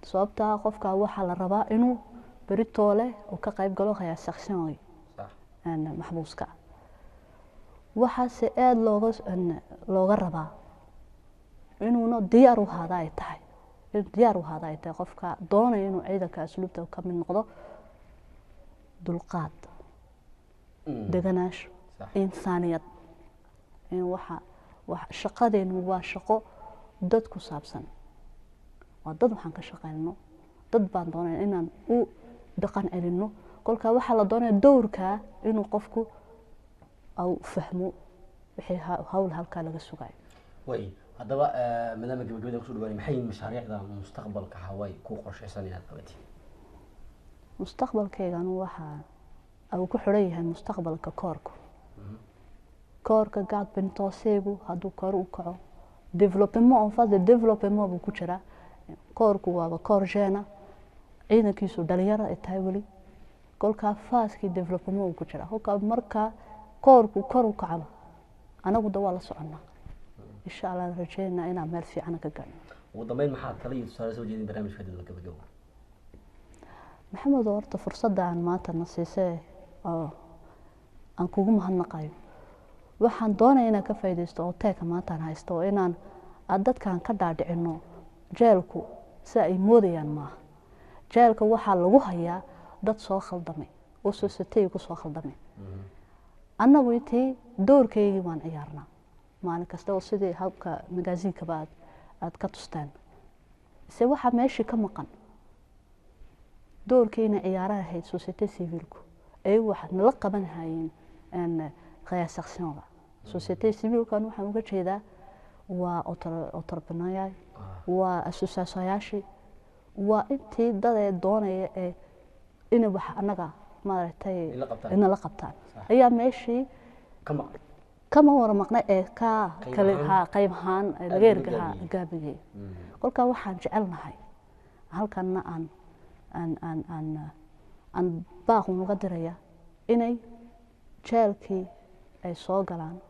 Sababtaa qofka waxaa la rabaa inuu beritoole uu ka qayb galo réinsertion maxbuuska. Waxaase aada looga rabaa inuuna diyaar u ahaada ay tahay, inuu diyaar u ahaada ay tahay qofka doonaya inuu ciidanka asluubta ka mid noqdo: dulqaad, deganaansho, insaaniyad. In waxa wax shaqadeenu waa shaqo dad ku saabsan, waa dad waxaan ka shaqeyno, dad baan doonaya inaan u dhaqan celinno. Kolkaa waxaa la doonaya dowrkaa inuu qofku au fahmo wixii hawl halkaa laga sugayo. Way, haddaba maadaama gabagabada kusoo dhawaanay, maxay yihiin mashaariicda mustaqbalka Hawaii ku qorshaysan inaad qabatid? Mustaqbalkayganu waxaa uu ku xidhan yahay mustaqbalka koorka, koorka garde pénitentiaire. Hadduu kor u kaco, développement, en phase de développement buu ku jiraa koorku. Waaba koor jeune, ciidankiisu dhalinyaro ay tahay weli. Kolkaa phase-kii développement uu ku jiraa. Kolkaa markaa koorku kor u kacaba, anagu da waa la soconnaa, insha Allah rajeynaa inaan meel fiican ka gaadhno. Ugu dambeyn, maxaa tala iyo tusaale soo jeedin barnaamijka hadda gabagabo? Maxamed, horta fursadda aan maanta na siisay oo aan kugu mahadnaqayo, waxaan doonaya inaan ka faaidaysto oo teeka maantaan haysto oo inaan aad dadkaan ka dhaadhicino jeelku sida ay moodayaan maaha. Jeelka waxaa lagu hayaa dad soo khaldamay oo society ku soo khaldamay. Annagu intii doorkaygii waan ciyaarnaa maalin kasta oo sidii habka magaasiinkaba aad ka tusteen, ise waxaa meeshii ka maqan doorkiina ciyaaraha ahayd société civileku ay wax nala qaban hayeen réinsertionga. Société civilekan waxaan uga jeedaa waa entrepreneur, waa associationyaashii, waa intii dadee doonaya ee inay wax annaga maaragtay Ila qabtaan. Inala qabtaan ayaa meeshii ka maqan. Kama wara maqnay ee ka Qayb kale ahaan. Ha, qayb ahaan Aad laga loo ergaha gaabiyey. Gaabiyey. Kolkaa waxaan jecelnahay halkanna aan baaqun uga diraya inay jeelkii ay soo galaan,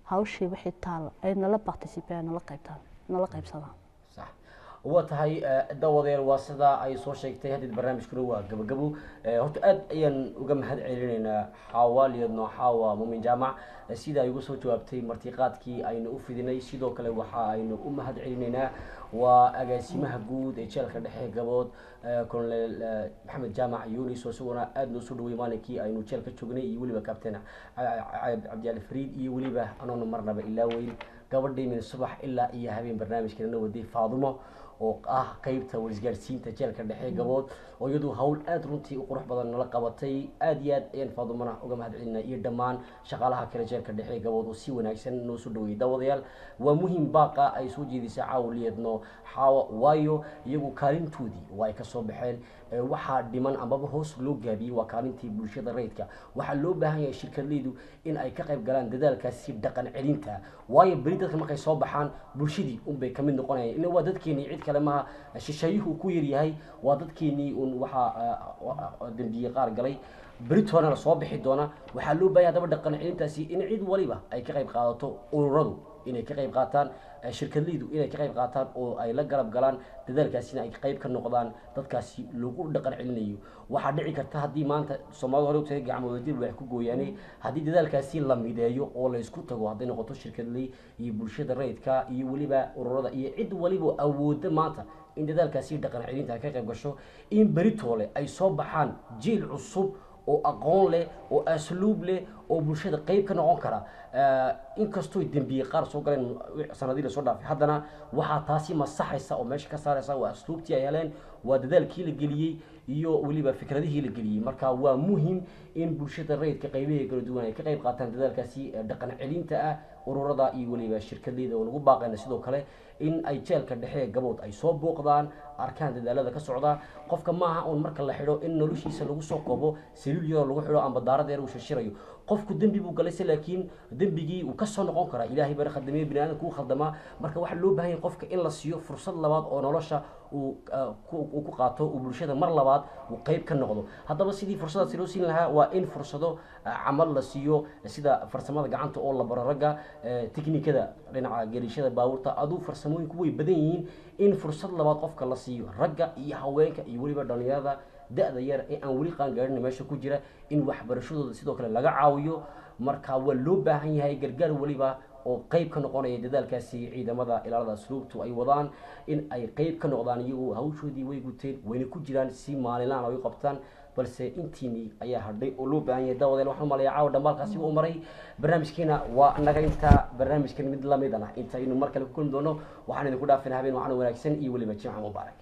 hawshii wixii taal ay nala participeen, nala qaybtaan, nala qaybsadaan. Sax waa tahay. Dawadeel, waa sidaa ay soo sheegtay. Haddii barnaamijkuna waa gabagabo. Horta aad ayaan uga mahad celinaynaa Xaawaaliyadno Xaawa Muumin Jaamac sida ay uga soo jawaabtay martiqaadkii aynu u fidinay. Sidoo kale waxa aynu u mahad celinaynaa waa agaasimaha guud ee jeelka dhexe Gabood, Colonel Maxamed Jaamac Yunis, oo isaguna aada noo soo dhawey maalinkii aynu jeelka joognay, iyo weliba Captain Cabdiali Fariid, iyo weliba anoona marnaba ilaaweyn gabadhii min subax ilaa iyo habeen barnaamijkeena waday, Faadumo, oo ah qeybta warisgaarsiinta jeelka dhexe Gabood, oo iyadu hawl aada runtii u qurux badan nala qabatay. Aada iyo aad ayaan Faadumana uga mahad celinaa iyo dhammaan shaqaalaha kale jeelka dhexe Gabood oo si wanaagsan noo soo dhaweeyay. Daawadayaal, waa muhiim baaqa ay soo jeedisay caawliyadno Xaawa, waayo iyagu kaalintoodii waa ay kasoo baxeen. Waxaa dhiman amaba hoos loo gaabiyey waa kaalintii bulshada rayidka. Waxaa loo baahan yahay shirkadleydu in ay ka qayb galaan dadaalkaasi dhaqan celinta, waayo beri dadka markay soo baxaan bulshadii unbay kamid noqonayaan. Ina waa dadkeenii, cid kale maaha, shisheeyuhu ku yaryahay, waa dadkeenii un. Waxaa dambiye qaar galay, beritoona la soo bixi doona. Waxaa loo baahan yahay haddaba dhaqan celintaasi in cid waliba ay ka qayb qaadato, ururadu inay ka qayb qaataan, shirkadleydu inay ka qayb qaataan oo ay la garab galaan dadaalkaasina ay qayb ka noqdaan dadkaasi lagu dhaqan celinayo. Waxaa dhici karta haddii maanta Soomaalida hore utagay gacmooda dib wax ku gooyaanay, haddii dadaalkaasi la mideeyo oo la isku tago, hadday noqoto shirkadley iyo bulshada rayidka iyo weliba ururada iyo cid waliba awoodda maanta in dadaalkaasi dhaqan celinta ay ka qayb gasho, in beritoole ay soo baxaan jiil cusub oo aqoon leh oo asluub leh. oo bulshada qayb ka noqon kara. Inkastoo dembiye qaar soo galeen sanadihii lasoo dhaafay, haddana waxaa taasi masaxaysa oo meesha ka saaraysa waa asluubtii ay heleen, waa dadaalkii la geliyey iyo weliba fikradihii la geliyey. Marka waa muhim in bulshada rayidka qaybaha kala duwan ay ka qayb qaataan dadaalkaasi dhaqan celinta ah, ururada iyo weliba shirkadleyda oo lagu baaqayna sidoo kale in ay jeelka dhexe ee Gabood ay soo booqdaan, arkaan dadaalada ka socda. Qofka maaha uun marka la xidho in noloshiisa lagu soo koobo saliil yaroo lagu xidho amba daarad yar uu shirshirayo. Qofku dembi buu galay se, laakiin dembigii uu ka soo noqon karaa. Ilaahay bana khaldamiye, bini aadamku uu khaldamaa. Marka waxaa loo baahan yahay qofka in la siiyo fursad labaad oo nolosha uu uu ku qaato, uu bulshada mar labaad uu qayb ka noqdo. Haddaba sidii fursadaasi loo siin lahaa waa in fursado camal la siiyo, sida farsamada gacanta oo la baro ragga, tiknikada dhinaca gelishada baabuurta, aduu farsamooyinku way badan yihiin. In fursad labaad qofka la siiyo, ragga iyo haweenka iyo weliba dhalinyarada da-da yar ee aan weli qaangaarin meesha ku jira, in waxbarashadooda sidoo kale laga caawiyo. Marka waa loo baahan yahay gargaar weliba oo qayb ka noqonaya dadaalkaasi ciidamada ilaalada asluubtu ay wadaan in ay qayb ka noqdaan. Iyagu hawshoodii way guteen, wayna ku jiraan si maalinlaan ay u qabtaan, balse intiinii ayaa hadhay oo loo baahan yahay. Daawadeel, waxaan umaleeyaa caawa dhambaalkaasi uu maray barnaamijkiina. Waa naga inta barnaamijkan mid lamidana intaynu mar kale ku kulmi doono, waxaan idinku dhaafina habeen waxaan wanaagsan iyo weliba jimca mubaarak.